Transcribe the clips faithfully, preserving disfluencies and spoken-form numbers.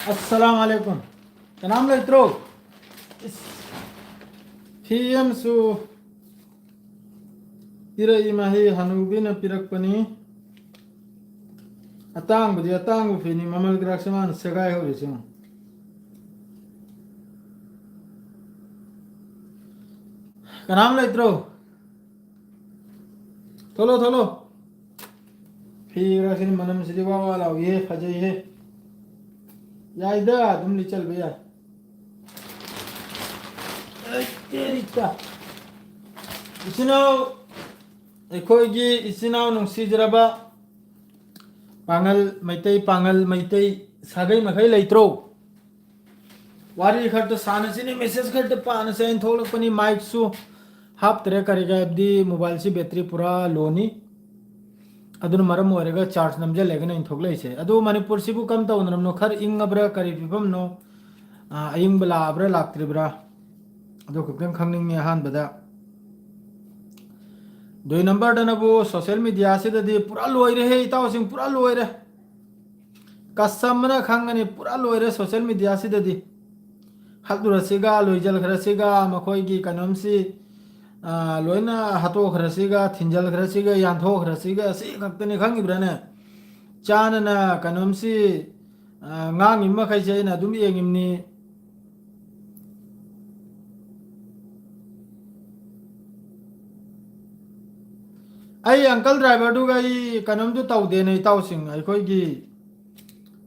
ꯑꯁꯂꯥꯝ ꯑꯂꯩꯀꯨꯝ꯫ ꯀꯅꯥꯝ ꯂꯩꯇ꯭ꯔꯣ? ꯏꯁ, ꯐꯤ ꯑꯃꯁꯨ ꯄꯤꯔꯛꯏ, ꯃꯍꯤ ꯍꯅꯨꯕꯤꯅ ꯄꯤꯔꯛꯄꯅꯤ꯫ ꯑꯇꯥꯡꯕꯗꯤ ꯑꯇꯥꯡꯕ ꯐꯤꯅꯤ, ꯃꯃꯜ ꯀꯌꯥꯁꯦ ꯃꯥꯅ ꯁꯦꯒꯥꯏ ꯍꯧꯔꯤꯁꯦ ꯌꯦꯡꯉꯨ꯫ ꯀꯅꯥꯝ ꯂꯩꯇ꯭ꯔꯣ? ꯊꯣꯛꯂꯣ, ꯊꯣꯛꯂꯣ꯫ ꯐꯤ ꯀꯌꯥꯁꯤꯅ ꯃꯅꯝꯁꯤꯗꯤ ꯋꯥ ꯋꯥ ꯂꯥꯎꯏꯍꯦ, ꯐꯖꯩꯍꯦ꯫ ꯌꯥꯏꯗ, ꯑꯗꯨꯝ ꯂꯤꯠꯆꯟꯕ ꯌꯥꯏ꯫ ꯑꯩ ꯇꯦꯔꯤꯀꯥ꯫ ꯏꯆꯤꯟ ꯏꯅꯥꯎ, ꯑꯩꯈꯣꯏꯒꯤ ꯏꯆꯤꯟ ꯏꯅꯥꯎ ꯅꯨꯡꯁꯤꯖꯔꯕ ꯄꯥꯉꯜ ꯃꯩꯇꯩ, ꯄꯥꯉꯜ ꯃꯩꯇꯩ ꯁꯥꯒꯩ ꯃꯈꯩ ꯂꯩꯇ꯭ꯔꯣ? ꯋꯥꯔꯤ ꯈꯔꯇ ꯁꯥꯟꯅꯁꯤꯅꯦ, message ꯈꯔꯇ ꯄꯥꯅꯁꯦ ꯍꯥꯏꯅ ꯊꯣꯛꯂꯛꯄꯅꯤ꯫ Mic ꯁꯨ ꯍꯥꯞꯇ꯭ꯔꯦ, ꯀꯔꯤꯒꯤ ꯍꯥꯏꯕꯗꯤ mobile ꯁꯤ battery ꯄꯨꯔꯥ low ꯅꯤ꯫ ꯑꯗꯨꯅ ꯃꯔꯝ ꯑꯣꯏꯔꯒ charge ꯅꯝꯁꯤꯜꯂꯒꯅ ꯑꯩꯅ ꯊꯣꯛꯂꯛꯏꯁꯦ꯫ ꯑꯗꯨ ꯃꯅꯤꯄꯨꯔꯁꯤꯕꯨ ꯀꯝ ꯇꯧꯅꯔꯝꯅꯣ? ꯈꯔ ꯏꯪꯉꯕ꯭ꯔꯥ? ꯀꯔꯤ ꯐꯤꯕꯝꯅꯣ? ꯑꯥ, ꯑꯏꯪꯕ ꯂꯥꯛꯑꯕ꯭ꯔꯥ, ꯂꯥꯛꯇ꯭ꯔꯤꯕ꯭ꯔꯥ? ꯑꯗꯨ ꯈꯛꯇꯪ ꯈꯪꯅꯤꯡꯉꯤ ꯑꯍꯥꯟꯕꯗ꯫ ꯗꯨꯏ number ꯗꯅꯕꯨ social media ꯁꯤꯗꯗꯤ ꯄꯨꯔꯥ ꯂꯣꯏꯔꯦꯍꯦ, ꯏꯇꯥꯎꯁꯤꯡ, ꯄꯨꯔꯥ ꯂꯣꯏꯔꯦ꯫ ꯀꯁꯇꯃꯔꯅ ꯈꯪꯒꯅꯤ, ꯄꯨꯔꯥ ꯂꯣꯏꯔꯦ social media ꯁꯤꯗꯗꯤ꯫ ꯍꯠꯂꯨꯔꯁꯤꯒ, ꯂꯣꯏꯖꯤꯜꯈ꯭ꯔꯁꯤꯒ, ꯃꯈꯣꯏꯒꯤ ꯀꯩꯅꯣꯝꯁꯤ, ꯑꯥ, ꯂꯣꯏꯅ ꯍꯥꯠꯇꯣꯛꯈ꯭ꯔꯁꯤꯒ, ꯊꯤꯟꯖꯤꯜꯈ꯭ꯔꯁꯤꯒ, ꯌꯥꯟꯊꯣꯛꯈ꯭ꯔꯁꯤꯒ, ꯁꯤ ꯈꯛꯇꯅꯤ ꯈꯪꯉꯤꯕ꯭ꯔꯥꯅꯦ? ꯆꯥꯅꯅ ꯀꯩꯅꯣꯝꯁꯤ, ꯑꯥ, ꯉꯥꯡꯉꯤꯕ ꯃꯈꯩꯁꯦ ꯑꯩꯅ ꯑꯗꯨꯝ ꯌꯦꯡꯉꯤꯕꯅꯤ꯫ ꯑꯩ uncle driver ꯗꯨꯒ ꯑꯩ ꯀꯩꯅꯣꯝꯁꯨ ꯇꯧꯗꯦꯅꯦ, ꯏꯇꯥꯎꯁꯤꯡ꯫ ꯑꯩꯈꯣꯏꯒꯤ,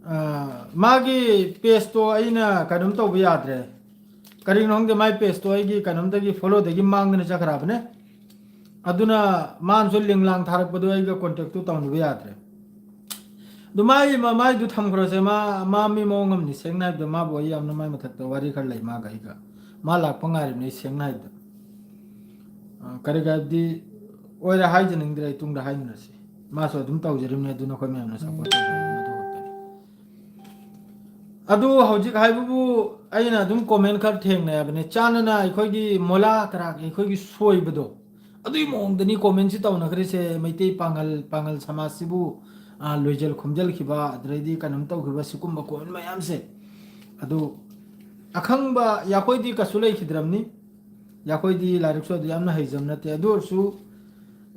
ꯑ, ꯃꯥꯒꯤ page ꯇꯣ ꯑꯩꯅ ꯀꯩꯅꯣꯝ ꯇꯧꯕ ꯌꯥꯗ꯭ꯔꯦ꯫ ꯀꯔꯤꯒꯤꯅꯣ ꯈꯪꯗꯦ, ꯃꯥꯏ page ꯇꯣ ꯑꯩꯒꯤ ꯀꯩꯅꯣꯝꯗꯒꯤ, follow ꯗꯒꯤ ꯃꯥꯡꯗꯅ ꯆꯠꯈ꯭ꯔꯕꯅꯦ꯫ ꯑꯗꯨꯅ ꯃꯥꯅꯁꯨ link ꯂꯥꯡ ꯊꯥꯔꯛꯄꯗꯣ ꯑꯩꯒ contact ꯇꯨ ꯇꯧꯅꯕ ꯌꯥꯗ꯭ꯔꯦ꯫ ꯑꯗꯨ ꯃꯥꯏ, ꯃ-, ꯃꯥꯏꯗꯨ ꯊꯝꯈ꯭ꯔꯁꯦ, ꯃꯥ, ꯃꯥ ꯃꯤ ꯃꯑꯣꯡ ꯑꯃꯅꯤ, ꯁꯦꯡꯅ ꯍꯥꯏꯕꯗ ꯃꯥꯕꯨ ꯑꯩ ꯌꯥꯝꯅ ꯃꯥꯏ ꯃꯊꯛꯇ ꯋꯥꯔꯤ ꯈꯔ ꯂꯩ ꯃꯥꯒ ꯑꯩꯒ꯫ ꯃꯥ ꯂꯥꯛꯄ ꯉꯥꯏꯔꯤꯕꯅꯤ ꯑꯩ, ꯁꯦꯡꯅ ꯍꯥꯏꯕꯗ꯫ ꯑ, ꯀꯔꯤ ꯀꯔꯤ ꯍꯥꯏꯕꯗꯤ, ꯑꯣꯏꯔꯦ ꯍꯥꯏꯖꯅꯤꯡꯗ꯭ꯔꯦ, ꯑꯩ ꯇꯨꯡꯗ ꯍꯥꯏꯅꯔꯁꯤ꯫ ꯃꯥꯁꯨ ꯑꯗꯨꯝ ꯇꯧꯖꯔꯤꯕꯅꯤ, ꯑꯗꯨ ꯅꯈꯣꯏ ꯃꯌꯥꯝꯅ support ꯇꯧꯕꯤꯌꯨ, ꯑꯗꯨ ꯈꯛꯇꯅꯤ꯫ ꯑꯗꯨ ꯍꯧꯖꯤꯛ ꯍꯥꯏꯕꯕꯨ ꯑꯩꯅ ꯑꯗꯨꯝ comment ꯈꯔ ꯊꯦꯡꯅꯩ ꯍꯥꯏꯕꯅꯤ, ꯆꯥꯅꯅ ꯑꯩꯈꯣꯏꯒꯤ ꯃꯣꯂꯥ ꯀꯔꯥꯒꯤ ꯑꯩꯈꯣꯏꯒꯤ ꯁꯣꯏꯕꯗꯣ, ꯑꯗꯨꯒꯤ ꯃꯑꯣꯡꯗꯅꯤ comment ꯁꯤ ꯇꯧꯅꯈ꯭ꯔꯤꯁꯦ꯫ ꯃꯩꯇꯩ ꯄꯥꯉꯜ, ꯄꯥꯉꯜ ꯁꯃꯥꯖꯁꯤꯕꯨ ꯑ, ꯂꯣꯏꯖꯜ ꯈꯣꯝꯖꯜꯈꯤꯕ, ꯑꯗꯨꯗꯩꯗꯤ ꯀꯩꯅꯣꯝ ꯇꯧꯈꯤꯕ, ꯁꯤꯒꯨꯝꯕ comment ꯃꯌꯥꯝꯁꯦ꯫ ꯑꯗꯨ ꯑꯈꯪꯕ ꯌꯥꯈꯣꯏꯗꯤ ꯀꯩꯁꯨ ꯂꯩꯈꯤꯗ꯭ꯔꯕꯅꯤ꯫ ꯌꯥꯈꯣꯏꯗꯤ ꯂꯥꯏꯔꯤꯛꯁꯨ ꯑꯗꯨ ꯌꯥꯝꯅ ꯍꯩꯖꯕ ꯅꯠꯇꯦ꯫ ꯑꯗꯨ ꯑꯣꯏꯔꯁꯨ,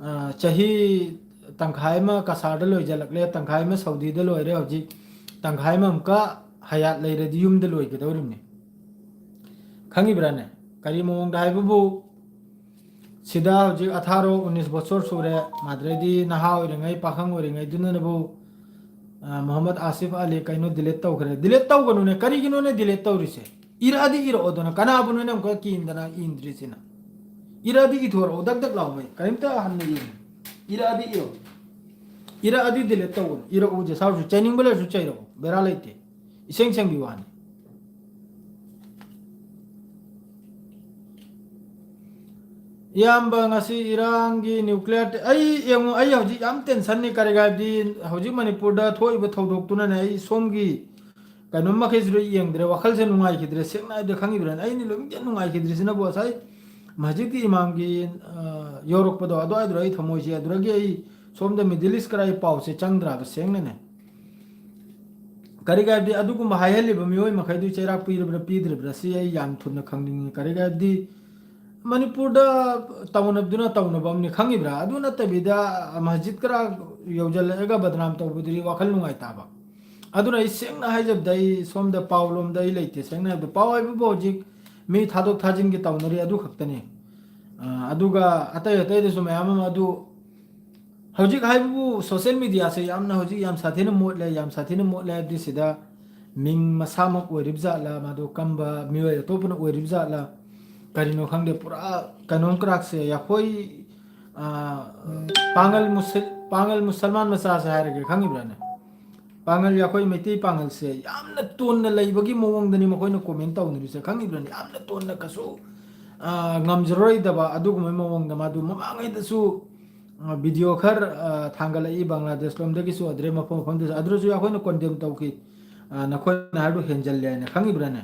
ꯑ, ꯆꯍꯤ ꯇꯪꯈꯥꯏ ꯑꯃ ꯀꯁꯥꯔꯗ ꯂꯣꯏꯖꯜꯂꯛꯂꯦ, ꯇꯪꯈꯥꯏ ꯑꯃ ꯁꯥꯎꯗꯤꯗ ꯂꯣꯏꯔꯦ꯫ ꯍꯧꯖꯤꯛ ꯇꯪꯈꯥꯏ ꯑꯃ ꯑꯃꯨꯛꯀ ꯍꯌꯥꯠ ꯂꯩꯔꯗꯤ ꯌꯨꯝꯗ ꯂꯣꯏꯒꯗꯧꯔꯤꯕꯅꯤ꯫ ꯈꯪꯉꯤꯕ꯭ꯔꯥꯅꯦ? ꯀꯔꯤ ꯃꯑꯣꯡꯗ ꯍꯥꯏꯕꯕꯨ, ꯁꯤꯗ ꯍꯧꯖꯤꯛ ꯑꯊꯥꯔꯣ ꯎꯅꯤꯁ ꯕꯣꯁꯣꯔ ꯁꯨꯔꯦ, ꯃꯥꯗ꯭ꯔꯦꯗꯤ ꯅꯍꯥ ꯑꯣꯏꯔꯤꯉꯩ, ꯄꯥꯈꯪ ꯑꯣꯏꯔꯤꯉꯩꯗꯨꯅꯕꯨ, ꯑ, ꯃꯣꯍꯝꯃꯗ ꯑꯥꯁꯤꯐ ꯑꯂꯤ ꯀꯩꯅꯣ delete ꯇꯧꯈ꯭ꯔꯦ꯫ Delete ꯇꯧꯒꯅꯨꯅꯦ, ꯀꯔꯤꯒꯤꯅꯣꯅꯦ delete ꯇꯧꯔꯤꯁꯦ? ꯏꯔꯛꯑꯗꯤ ꯏꯔꯛꯑꯣꯗꯅ, ꯀꯅꯥꯕꯨꯅꯣꯅꯦ ꯑꯃꯨꯛꯀ ꯀꯤꯗꯅ ꯏꯟꯗ꯭ꯔꯤꯁꯤꯅ? ꯏꯔꯛꯑꯗꯤ ꯏꯊꯣꯔꯛꯑꯣ, ꯗꯛ ꯗꯛ ꯂꯥꯎꯃꯩ, ꯀꯔꯤꯝꯇ ꯍꯟꯅ ꯌꯦꯡꯉꯨ꯫ ꯏꯔꯛꯑꯗꯤ ꯏꯔꯛꯑꯣ, ꯏꯔꯛꯑꯗꯤ delete ꯇꯧꯒꯅꯨ, ꯏꯔꯛꯎꯁꯦ ꯁꯥꯔꯁꯨ, ꯆꯩꯅꯤꯡꯕ ꯂꯩꯔꯁꯨ ꯆꯩꯔꯛꯑꯣ, ꯕꯦꯔꯥ ꯂꯩꯇꯦ꯫ ꯏꯁꯦꯡ ꯁꯦꯡꯕꯤ ꯋꯥꯅꯤ꯫ ꯏꯌꯥꯝꯕ, ꯉꯁꯤ ꯏꯔꯥꯡꯒꯤ nuclear ꯇꯦ-, ꯑꯩ ꯌꯦꯡꯉꯨ, ꯑꯩ ꯍꯧꯖꯤꯛ ꯌꯥꯝ tension ꯅꯤ꯫ ꯀꯔꯤꯒꯤ ꯍꯥꯏꯕꯗꯤ ꯍꯧꯖꯤꯛ ꯃꯅꯤꯄꯨꯔꯗ ꯊꯣꯛꯏꯕ ꯊꯧꯗꯣꯛꯇꯨꯅꯅꯦ ꯑꯩ ꯁꯣꯝꯒꯤ ꯀꯩꯅꯣꯝ ꯃꯈꯩꯁꯤꯗ ꯌꯦꯡꯗ꯭ꯔꯦ, ꯋꯥꯈꯜꯁꯦ ꯅꯨꯡꯉꯥꯏꯈꯤꯗ꯭ꯔꯦ꯫ ꯁꯦꯡꯅ ꯍꯥꯏꯕꯗ ꯈꯪꯉꯤꯕ꯭ꯔꯥꯅꯦ? ꯑꯩꯅ ꯂꯣꯏꯅ ꯅꯨꯡꯉꯥꯏꯈꯤꯗ꯭ꯔꯤꯁꯤꯅꯕꯨ ꯉꯁꯥꯏ ꯃꯁꯖꯤꯗꯀꯤ ꯏꯃꯥꯝꯒꯤ, ꯑ, ꯌꯧꯔꯛꯄꯗꯣ, ꯑꯗꯨꯋꯥꯏꯗꯨꯗ ꯑꯩ ꯊꯃꯣꯏꯁꯦ, ꯑꯗꯨꯗꯒꯤ ꯑꯩ ꯁꯣꯝꯗ Middle East ꯀꯔꯥꯏ ꯄꯥꯎꯁꯦ ꯆꯪꯗ꯭ꯔꯕ, ꯁꯦꯡꯅꯅꯦ꯫ ꯀꯔꯤꯒꯤ ꯍꯥꯏꯕꯗꯤ ꯑꯗꯨꯒꯨꯝꯕ ꯍꯥꯏꯍꯜꯂꯤꯕ ꯃꯤꯑꯣꯏ ꯃꯈꯩꯗꯨ ꯆꯩꯔꯥꯛ ꯄꯤꯔꯕ꯭ꯔꯥ ꯄꯤꯗ꯭ꯔꯤꯕ꯭ꯔꯥ ꯁꯤ ꯑꯩ ꯌꯥꯝ ꯊꯨꯅ ꯈꯪꯅꯤꯡꯉꯤ꯫ ꯀꯔꯤꯒꯤ ꯍꯥꯏꯕꯗꯤ ꯃꯅꯤꯄꯨꯔꯗ ꯇꯧꯅꯕꯗꯨꯅ ꯇꯧꯅꯕ ꯑꯃꯅꯤ, ꯈꯪꯉꯤꯕ꯭ꯔꯥ? ꯑꯗꯨ ꯅꯠꯇꯕꯤꯗ ꯃꯁꯖꯤꯗ ꯈꯔ ꯌꯧꯖꯜꯂꯛꯑꯒ ꯕꯗꯅꯥꯝ ꯇꯧꯕꯗꯨꯗꯤ ꯋꯥꯈꯜ ꯅꯨꯡꯉꯥꯏꯇꯕ꯫ ꯑꯗꯨꯅ ꯑꯩ ꯁꯦꯡꯅ ꯍꯥꯏꯖꯕꯗ ꯑꯩ ꯁꯣꯝꯗ ꯄꯥꯎ ꯂꯣꯝꯗ ꯑꯩ ꯂꯩꯇꯦ꯫ ꯁꯦꯡꯅ ꯍꯥꯏꯕꯗ ꯄꯥꯎ ꯍꯥꯏꯕꯕꯨ ꯍꯧꯖꯤꯛ ꯃꯤ ꯊꯥꯗꯣꯛ ꯊꯥꯖꯤꯟꯒꯤ ꯇꯧꯅꯔꯤ, ꯑꯗꯨ ꯈꯛꯇꯅꯤ꯫ ꯑ, ꯑꯗꯨꯒ ꯑꯇꯩ ꯑꯇꯩꯗꯁꯨ ꯃꯌꯥꯝ ꯑꯃ ꯑꯗꯨ ꯍꯧꯖꯤꯛ ꯍꯥꯏꯕꯕꯨ social media ꯁꯦ ꯌꯥꯝꯅ ꯍꯧꯖꯤꯛ ꯌꯥꯝ ꯁꯥꯊꯤꯅ ꯃꯣꯠꯂꯦ, ꯌꯥꯝ ꯁꯥꯊꯤꯅ ꯃꯣꯠꯂꯦ ꯍꯥꯏꯕꯗꯤ ꯁꯤꯗ ꯃꯤꯡ ꯃꯁꯥꯃꯛ ꯑꯣꯏꯔꯤꯕ ꯖꯥꯠꯂ, ꯃꯗꯨ ꯀꯝꯕ ꯃꯤꯑꯣꯏ ꯑꯇꯣꯞꯄꯅ ꯑꯣꯏꯔꯤꯕ ꯖꯥꯠꯂ, ꯀꯔꯤꯅꯣ ꯈꯪꯗꯦ꯫ ꯄꯨꯔꯥ ꯀꯩꯅꯣꯝ ꯀ꯭ꯔꯥꯛꯁꯦ ꯑꯩꯈꯣꯏ, ꯑ, ꯄꯥꯡꯒꯜ ꯃꯨꯁꯜ-, ꯄꯥꯡꯒꯜ ꯃꯨꯁꯜꯃꯥꯟ ꯃꯆꯥꯁꯦ ꯍꯥꯏꯔꯒꯦ, ꯈꯪꯉꯤꯕ꯭ꯔꯥꯅꯦ? ꯄꯥꯡꯒꯜ, ꯑꯩꯈꯣꯏ ꯃꯩꯇꯩ ꯄꯥꯡꯒꯜꯁꯦ ꯌꯥꯝꯅ ꯇꯣꯟꯅ ꯂꯩꯕꯒꯤ ꯃꯑꯣꯡꯗꯅꯤ ꯃꯈꯣꯏꯅ comment ꯇꯧꯅꯔꯤꯁꯦ, ꯈꯪꯉꯤꯕ꯭ꯔꯥꯅꯦ? ꯌꯥꯝꯅ ꯇꯣꯟꯅ ꯀꯩꯁꯨ, ꯑ, ꯉꯝꯖꯔꯣꯏꯗꯕ ꯑꯗꯨꯒꯨꯝꯕ ꯃꯑꯣꯡꯗ ꯃꯥꯗꯨ ꯃꯃꯥꯡꯉꯩꯗꯁꯨ ꯑ, video ꯈꯔ, ꯑ, ꯊꯥꯡꯒꯠꯂꯛꯏ ꯕꯪꯒ꯭ꯂꯥꯗꯦꯁ ꯂꯣꯝꯗꯒꯤꯁꯨ, ꯑꯗꯨꯗꯩ ꯃꯐꯝ ꯃꯐꯝꯗꯁꯨ, ꯑꯗꯨꯗꯁꯨ ꯑꯩꯈꯣꯏꯅ condemn ꯇꯧꯈꯤ꯫ ꯑ, ꯅꯈꯣꯏꯅ ꯍꯥꯏꯕꯗꯨ ꯍꯦꯟꯖꯜꯂꯦ ꯍꯥꯏꯅ, ꯈꯪꯉꯤꯕ꯭ꯔꯥꯅꯦ?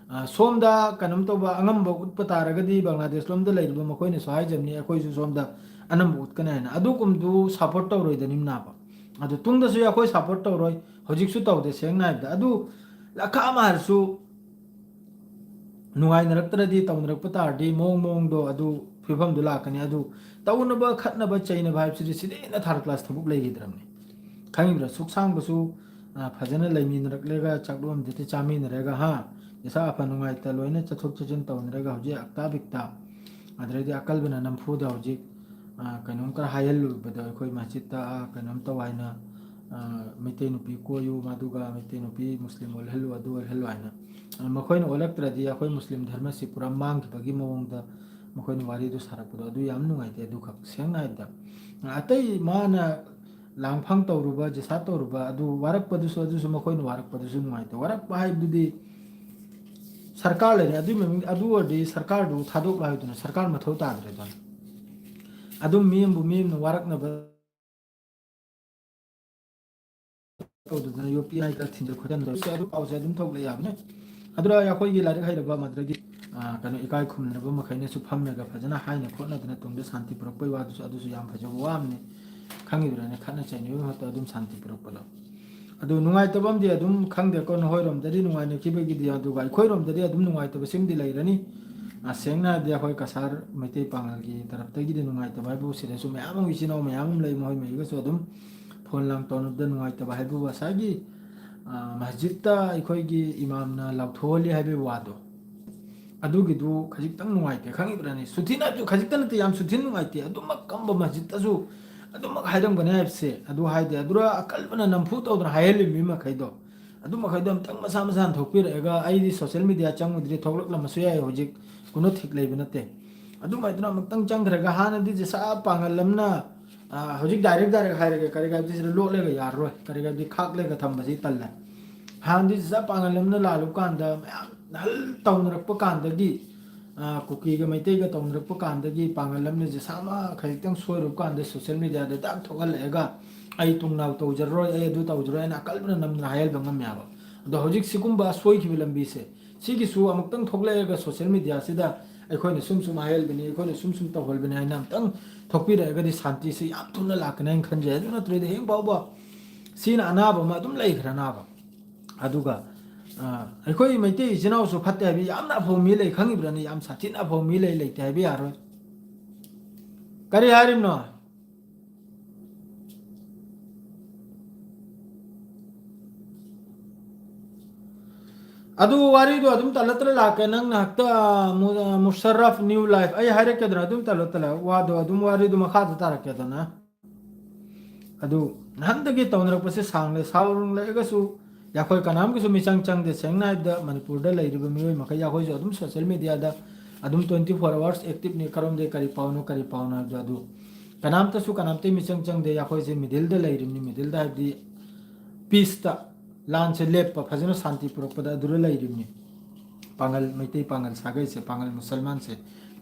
ꯑ, ꯁꯣꯝꯗ ꯀꯩꯅꯣꯝ ꯇꯧꯕ ꯑꯉꯝꯕ ꯎꯠꯄ ꯇꯥꯔꯒꯗꯤ ꯕꯪꯒ꯭ꯂꯥꯗꯦꯁ ꯂꯣꯝꯗ ꯂꯩꯔꯤꯕ ꯃꯈꯣꯏꯅꯁꯨ ꯍꯥꯏꯖꯕꯅꯤ, ꯑꯩꯈꯣꯏꯁꯨ ꯁꯣꯝꯗ ꯑꯅꯝꯕ ꯎꯠꯀꯅꯤ ꯍꯥꯏꯅ꯫ ꯑꯗꯨꯒꯨꯝꯕꯗꯨ support ꯇꯧꯔꯣꯏꯗꯅꯤꯝꯅꯥꯕ꯫ ꯑꯗꯨ ꯇꯨꯡꯗꯁꯨ ꯑꯩꯈꯣꯏ ꯁꯞꯄꯣꯔꯠ ꯇꯧꯔꯣꯏ, ꯍꯧꯖꯤꯛꯁꯨ ꯇꯧꯗꯦ꯫ ꯁꯦꯡꯅ ꯍꯥꯏꯕꯗ, ꯑꯗꯨ ꯂꯈꯥ ꯑꯃ ꯍꯥꯏꯔꯁꯨ ꯅꯨꯡꯉꯥꯏꯅꯔꯛꯇ꯭ꯔꯗꯤ, ꯇꯧꯅꯔꯛꯄ ꯇꯥꯔꯗꯤ, ꯃꯑꯣꯡ ꯃꯑꯣꯡꯗꯣ ꯑꯗꯨ ꯐꯤꯕꯝꯗꯨ ꯂꯥꯛꯀꯅꯤ꯫ ꯑꯗꯨ ꯇꯧꯅꯕ, ꯈꯠꯅꯕ, ꯆꯩꯅꯕ ꯍꯥꯏꯕꯁꯤꯗꯤ ꯁꯤꯗꯩ ꯍꯦꯟꯅ ꯊꯥꯔꯠ ꯀ꯭ꯂꯥꯁ ꯊꯕꯛ ꯂꯩꯈꯤꯗ꯭ꯔꯕꯅꯤ꯫ ꯈꯪꯉꯤꯕ꯭ꯔꯥ? ꯁꯨꯛ ꯁꯥꯡꯕꯁꯨ, ꯑ, ꯐꯖꯅ ꯂꯩꯃꯤꯟꯅꯔꯛꯂꯒ, ꯆꯥꯛꯂꯣꯟꯗꯨꯗ ꯆꯥꯃꯤꯟꯅꯔꯒ, ꯍꯥ, ꯏꯁꯥ ꯑꯐ ꯅꯨꯡꯉꯥꯏꯇ ꯂꯣꯏꯅ ꯆꯠꯊꯣꯛ ꯆꯠꯁꯤꯟ ꯇꯧꯅꯔꯒ, ꯍꯧꯖꯤꯛ ꯑꯛꯇꯥ ꯕꯤꯛꯇꯥ, ꯑꯗꯨꯗꯩꯗꯤ ꯑꯀꯜꯕꯅ ꯅꯝꯐꯨꯗ ꯍꯧꯖꯤꯛ, ꯑ, ꯀꯩꯅꯣꯝ ꯈꯔ ꯍꯥꯏꯍꯜꯂꯨꯕꯗ, ꯑꯩꯈꯣꯏ ꯃꯁꯖꯤꯠꯇ, ꯑ, ꯀꯩꯅꯣꯝ ꯇꯧ ꯍꯥꯏꯅ, ꯑ, ꯃꯩꯇꯩ ꯅꯨꯄꯤ ꯀꯣꯏꯌꯨ, ꯃꯗꯨꯒ ꯃꯩꯇꯩ ꯅꯨꯄꯤ ꯃꯨꯁꯂꯤꯝ ꯑꯣꯜꯍꯜꯂꯨ, ꯑꯗꯨ ꯑꯣꯜꯍꯜꯂꯨ ꯍꯥꯏꯅ꯫ ꯑ, ꯃꯈꯣꯏꯅ ꯑꯣꯜꯂꯛꯇ꯭ꯔꯗꯤ ꯑꯩꯈꯣꯏ ꯃꯨꯁꯂꯤꯝ ꯙꯔꯃꯁꯤ ꯄꯨꯔꯥ ꯃꯥꯡꯈꯤꯕꯒꯤ ꯃꯑꯣꯡꯗ ꯃꯈꯣꯏꯅ ꯋꯥꯔꯤꯗꯨ ꯁꯥꯔꯛꯄꯗꯣ, ꯑꯗꯨ ꯌꯥꯝ ꯅꯨꯡꯉꯥꯏꯇꯦ꯫ ꯑꯗꯨꯈꯛ ꯁꯦꯡꯅ ꯍꯥꯏꯕꯗ, ꯑꯇꯩ ꯃꯥꯅ ꯂꯥꯡꯐꯥꯡ ꯇꯧꯔꯨꯕ, ꯖꯤꯁꯥ ꯇꯧꯔꯨꯕ, ꯑꯗꯨ ꯋꯥꯔꯛꯄꯗꯨꯁꯨ, ꯑꯗꯨꯁꯨ ꯃꯈꯣꯏꯅ ꯋꯥꯔꯛꯄꯗꯨꯁꯨ ꯅꯨꯡꯉꯥꯏꯇꯦ꯫ ꯋꯥꯔꯛꯄ ꯍꯥꯏꯕꯗꯨꯗꯤ ꯁꯔꯀꯥꯔ ꯂꯩꯔꯦ, ꯑꯗꯨꯒꯤ ꯃꯃꯤꯡ, ꯑꯗꯨ ꯑꯣꯏꯔꯗꯤ ꯁꯔꯀꯥꯔꯗꯨ ꯊꯥꯗꯣꯛꯂꯣ ꯍꯥꯏꯗꯨꯅ, ꯁꯔꯀꯥꯔ ꯃꯊꯧ ꯇꯥꯗ꯭ꯔꯦꯗꯅ꯫ ꯑꯗꯨꯝ ꯃꯤ ꯑꯃꯕꯨ ꯃꯤ ꯑꯃꯅ ꯋꯥꯔꯛꯅꯕ ꯇꯧꯗꯗꯅ ꯌꯣꯠꯄꯤ ꯍꯥꯏꯗꯅ ꯊꯤꯟꯖꯤꯟ ꯈꯣꯠꯆꯤꯟꯕ, ꯑꯗꯨ ꯄꯥꯎꯁꯦ ꯑꯗꯨꯝ ꯊꯣꯛꯂꯛꯑꯦ ꯍꯥꯏꯕꯅꯦ꯫ ꯑꯗꯨꯅ ꯑꯩꯈꯣꯏꯒꯤ ꯂꯥꯏꯔꯤꯛ ꯍꯩꯔꯕ, ꯃꯗꯨꯗꯒꯤ, ꯑ, ꯀꯩꯅꯣ, ꯏꯀꯥꯏ ꯈꯨꯝꯅꯔꯕ ꯃꯈꯩꯅꯁꯨ ꯐꯝꯃꯒ ꯐꯖꯅ ꯍꯥꯏꯅ ꯈꯣꯠꯅꯗꯅ ꯇꯨꯡꯗ ꯁꯥꯟꯇꯤ ꯄꯨꯔꯛꯄꯩ ꯋꯥꯗꯨꯁꯨ, ꯑꯗꯨꯁꯨ ꯌꯥꯝ ꯐꯖꯕ ꯋꯥ ꯑꯃꯅꯤ꯫ ꯈꯪꯉꯤꯕ꯭ꯔꯥꯅꯦ? ꯈꯠꯅ ꯆꯩꯅꯕꯒꯤ ꯃꯍꯨꯠꯇ ꯑꯗꯨꯝ ꯁꯥꯟꯇꯤ ꯄꯨꯔꯛꯄꯗꯣ꯫ ꯑꯗꯨ ꯅꯨꯡꯉꯥꯏꯇꯕ ꯑꯃꯗꯤ ꯑꯗꯨꯝ, ꯈꯪꯗꯦꯀꯣ, ꯅꯈꯣꯏꯔꯣꯝꯗꯗꯤ ꯅꯨꯡꯉꯥꯏꯅꯈꯤꯕꯒꯤꯗꯤ, ꯑꯗꯨꯒ ꯑꯩꯈꯣꯏꯔꯣꯝꯗꯗꯤ ꯑꯗꯨꯝ ꯅꯨꯡꯉꯥꯏꯇꯕ ꯁꯤꯃꯗꯤ ꯂꯩꯔꯅꯤ꯫ ꯑ, ꯁꯦꯡꯅ ꯍꯥꯏꯔꯗꯤ, ꯑꯩꯈꯣꯏ ꯀꯁꯥꯔ ꯃꯩꯇꯩ ꯄꯥꯉꯜꯒꯤ ꯇꯔꯞꯇꯒꯤꯗꯤ ꯅꯨꯡꯉꯥꯏꯇꯕ ꯍꯥꯏꯕꯨ, ꯁꯤꯗꯁꯨ ꯃꯌꯥꯝ ꯑꯃ, ꯏꯆꯤꯟ ꯏꯅꯥꯎ ꯃꯌꯥꯝ ꯑꯃ ꯂꯩ, ꯃꯈꯣꯏ ꯃꯈꯩꯒꯁꯨ ꯑꯗꯨꯝ ꯐꯣꯟ ꯂꯥꯡ ꯇꯧꯅꯕꯗ ꯅꯨꯡꯉꯥꯏꯇꯕ ꯍꯥꯏꯕꯕꯨ, ꯉꯁꯥꯏꯒꯤ, ꯑ, ꯃꯁꯖꯤꯠꯇ ꯑꯩꯈꯣꯏꯒꯤ ꯏꯃꯥꯝꯅ ꯂꯥꯎꯊꯣꯛꯍꯜꯂꯤ ꯍꯥꯏꯕꯒꯤ ꯋꯥꯗꯣ, ꯑꯗꯨꯒꯤꯗꯨ ꯈꯖꯤꯛꯇꯪ ꯅꯨꯡꯉꯥꯏꯇꯦ꯫ ꯈꯪꯉꯤꯕ꯭ꯔꯥꯅꯦ? ꯁꯨꯇꯤ ꯅꯠꯇꯦ, ꯈꯖꯤꯛꯇ ꯅꯠꯇꯦ, ꯌꯥꯝ ꯁꯨꯇꯤ ꯅꯨꯡꯉꯥꯏꯇꯦ꯫ ꯑꯗꯨꯃꯛ ꯀꯝꯕ ꯃꯁꯖꯤꯠꯇꯁꯨ ꯑꯗꯨꯃꯛ ꯍꯥꯏꯔꯝꯒꯅꯤ ꯍꯥꯏꯕꯁꯦ, ꯑꯗꯨ ꯍꯥꯏꯗꯦ꯫ ꯑꯗꯨꯔ ꯑꯀꯜꯕꯅ ꯅꯝꯐꯨ ꯇꯧꯗꯅ ꯍꯥꯏꯍꯜꯂꯤ ꯃꯤ ꯃꯈꯩꯗꯣ, ꯑꯗꯨ ꯃꯈꯩꯗꯣ ꯑꯝꯇꯪ ꯃꯁꯥ ꯃꯁꯥꯅ ꯊꯣꯛꯄꯤꯔꯛꯑꯒ, ꯑꯩꯗꯤ ꯁꯣꯁꯦꯜ ꯃꯤꯗꯤꯌꯥ ꯆꯪꯉꯨꯗ꯭ꯔꯤ, ꯊꯣꯛꯂꯛꯂꯝꯃꯁꯨ ꯌꯥꯏ, ꯍꯧꯖꯤꯛ ꯀꯨꯅꯣ ꯊꯤꯛ ꯂꯩꯕ ꯅꯠꯇꯦ꯫ ꯑꯗꯨꯃꯥꯏꯗꯨꯅ ꯑꯃꯨꯛꯇꯪ ꯆꯪꯈ꯭ꯔꯒ, ꯍꯥꯟꯅꯗꯤ ꯖꯤꯁꯥ ꯄꯥꯡꯒꯜ ꯑꯃꯅ, ꯑ, ꯍꯧꯖꯤꯛ ꯗꯥꯏꯔꯦꯛ ꯗꯥꯏꯔꯦꯛ ꯍꯥꯏꯔꯒꯦ, ꯀꯔꯤ ꯍꯥꯏꯕꯗꯤ ꯁꯤꯗ ꯂꯣꯠꯂꯒ ꯌꯥꯔꯔꯣꯏ, ꯀꯔꯤ ꯍꯥꯏꯕꯗꯤ ꯈꯥꯛꯂꯒ ꯊꯝꯕꯁꯤ ꯇꯜꯂꯦ꯫ ꯍꯥꯟꯅꯗꯤ ꯖꯤꯁꯥ ꯄꯥꯡꯒꯜ ꯑꯃꯅ ꯂꯥꯜꯂꯨꯕ ꯀꯥꯟꯗ, ꯃꯌꯥꯝ ꯑꯍꯜ ꯇꯧꯅꯔꯛꯄ ꯀꯥꯟꯗꯒꯤ, ꯑ, ꯀꯨꯀꯤꯒ ꯃꯩꯇꯩꯒ ꯇꯧꯅꯔꯛꯄ ꯀꯥꯟꯗꯒꯤ ꯄꯥꯡꯒꯜ ꯑꯃꯅ ꯖꯤꯁꯥ ꯑꯃ ꯈꯖꯤꯛꯇꯪ ꯁꯣꯏꯔꯨꯕ ꯀꯥꯟꯗ ꯁꯣꯁꯦꯜ ꯃꯤꯗꯤꯌꯥꯗ ꯗꯥꯛ ꯊꯣꯛꯍꯜꯂꯛꯑꯒ, "ꯑꯩ ꯇꯨꯡꯅꯥꯎ ꯇꯧꯖꯔꯔꯣꯏ, ꯑꯩ ꯑꯗꯨ ꯇꯧꯖꯔꯣꯏ" ꯍꯥꯏꯅ ꯑꯀꯜꯕꯅ ꯅꯝꯗꯅ ꯍꯥꯏꯍꯟꯕ ꯉꯝꯃꯦꯕ꯫ ꯑꯗꯣ ꯍꯧꯖꯤꯛ ꯁꯤꯒꯨꯝꯕ ꯁꯣꯏꯈꯤꯕ ꯂꯝꯕꯤꯁꯦ, ꯁꯤꯒꯤꯁꯨ ꯑꯃꯨꯛꯇꯪ ꯊꯣꯛꯂꯛꯑꯒ ꯁꯣꯁꯦꯜ ꯃꯤꯗꯤꯌꯥꯁꯤꯗ ꯑꯩꯈꯣꯏꯅ ꯁꯨꯝ ꯁꯨꯝ ꯍꯥꯏꯍꯜꯕꯅꯤ, ꯑꯩꯈꯣꯏꯅ ꯁꯨꯝ ꯁꯨꯝ ꯇꯧꯍꯜꯕꯅꯤ ꯍꯥꯏꯅ ꯑꯃꯨꯛꯇꯪ ꯊꯣꯛꯄꯤꯔꯛꯑꯒꯗꯤ ꯁꯥꯟꯇꯤꯁꯤ ꯌꯥꯝ ꯊꯨꯅ ꯂꯥꯛꯀꯅꯤ ꯍꯥꯏꯅ ꯈꯟꯖꯩ꯫ ꯑꯗꯨ ꯅꯠꯇ꯭ꯔꯗꯤ ꯍꯌꯦꯡ ꯐꯥꯎꯕ ꯁꯤꯅ ꯑꯅꯥꯕ ꯑꯃ ꯑꯗꯨꯝ ꯂꯩꯈ꯭ꯔꯦ, ꯑꯅꯥꯕ꯫ ꯑꯗꯨꯒ, ꯑ, ꯑꯩꯈꯣꯏ ꯃꯩꯇꯩ ꯏꯆꯤꯟ ꯏꯅꯥꯎꯁꯨ ꯐꯠꯇꯦ ꯍꯥꯏꯕ ꯌꯥꯝꯅ ꯑꯐꯕ ꯃꯤ ꯂꯩ, ꯈꯪꯉꯤꯕ꯭ꯔꯅꯦ? ꯌꯥꯝ ꯁꯥꯊꯤꯅ ꯑꯐꯕ ꯃꯤ ꯂꯩ, ꯂꯩꯇꯦ ꯍꯥꯏꯕ ꯌꯥꯔꯣꯏ꯫ ꯀꯔꯤ ꯍꯥꯏꯔꯤꯕꯅꯣ? ꯑꯗꯨ ꯋꯥꯔꯤꯗꯣ ꯑꯗꯨꯝ ꯇꯜꯂ ꯇꯜꯂ ꯂꯥꯛꯀꯦ꯫ ꯅꯪꯅ ꯍꯦꯛꯇ, ꯃꯨ-, ꯃꯨꯁꯔꯔꯐ ꯅ꯭ꯌꯨ ꯂꯥꯏꯐ ꯑꯩ ꯍꯥꯏꯔꯛꯀꯗ꯭ꯔꯥ? ꯑꯗꯨꯝ ꯇꯜꯂ ꯇꯜꯂ ꯋꯥꯗꯣ ꯑꯗꯨꯝ ꯋꯥꯔꯤꯗꯣ ꯃꯈꯥꯗ ꯇꯥꯔꯛꯀꯦꯗꯅ꯫ ꯑꯗꯨ ꯅꯍꯥꯟꯗꯒꯤ ꯇꯧꯅꯔꯛꯄꯁꯦ ꯁꯥꯡꯂꯦ, ꯁꯥꯡꯂꯒꯁꯨ ꯌꯥꯈꯣꯏ ꯀꯅꯥꯝꯒꯤꯁꯨ ꯃꯤꯆꯪ ꯆꯪꯗꯦ꯫ ꯁꯦꯡꯅ ꯍꯥꯏꯕꯗ ꯃꯅꯤꯄꯨꯔꯗ ꯂꯩꯔꯤꯕ ꯃꯤꯑꯣꯏ ꯃꯈꯩ ꯑꯩꯈꯣꯏꯁꯨ ꯑꯗꯨꯝ ꯁꯣꯁꯤꯌꯦꯜ ꯃꯦꯗꯤꯌꯥꯗ ꯑꯗꯨꯝ twenty four hours activeꯅꯤ꯫ ꯀꯔꯣꯝꯗꯩ ꯀꯔꯤ ꯄꯥꯎꯅꯣ, ꯀꯔꯤ ꯄꯥꯎꯅꯣ ꯍꯥꯏꯕꯗꯣ ꯑꯗꯨ ꯀꯅꯥꯝꯇꯁꯨ ꯀꯅꯥꯝꯇꯒꯤ ꯃꯤꯆꯪ ꯆꯪꯗꯦ꯫ ꯑꯩꯈꯣꯏꯁꯦ ꯃꯤꯗꯜꯗ ꯂꯩꯔꯤꯕꯅꯤ꯫ ꯃꯤꯗꯜꯗ ꯍꯥꯏꯕꯗꯤ ꯄꯤꯁꯇ, ꯂꯥꯟꯁꯦ ꯂꯦꯞꯄ, ꯐꯖꯅ ꯁꯥꯟꯇꯤ ꯄꯨꯔꯛꯄꯗ ꯑꯗꯨꯗ ꯂꯩꯔꯤꯕꯅꯤ꯫ ꯄꯥꯡꯒꯜ, ꯃꯩꯇꯩ ꯄꯥꯡꯒꯜ ꯁꯥꯒꯩꯁꯦ, ꯄꯥꯡꯒꯜ ꯃꯨꯁꯜꯃꯥꯟꯁꯦ,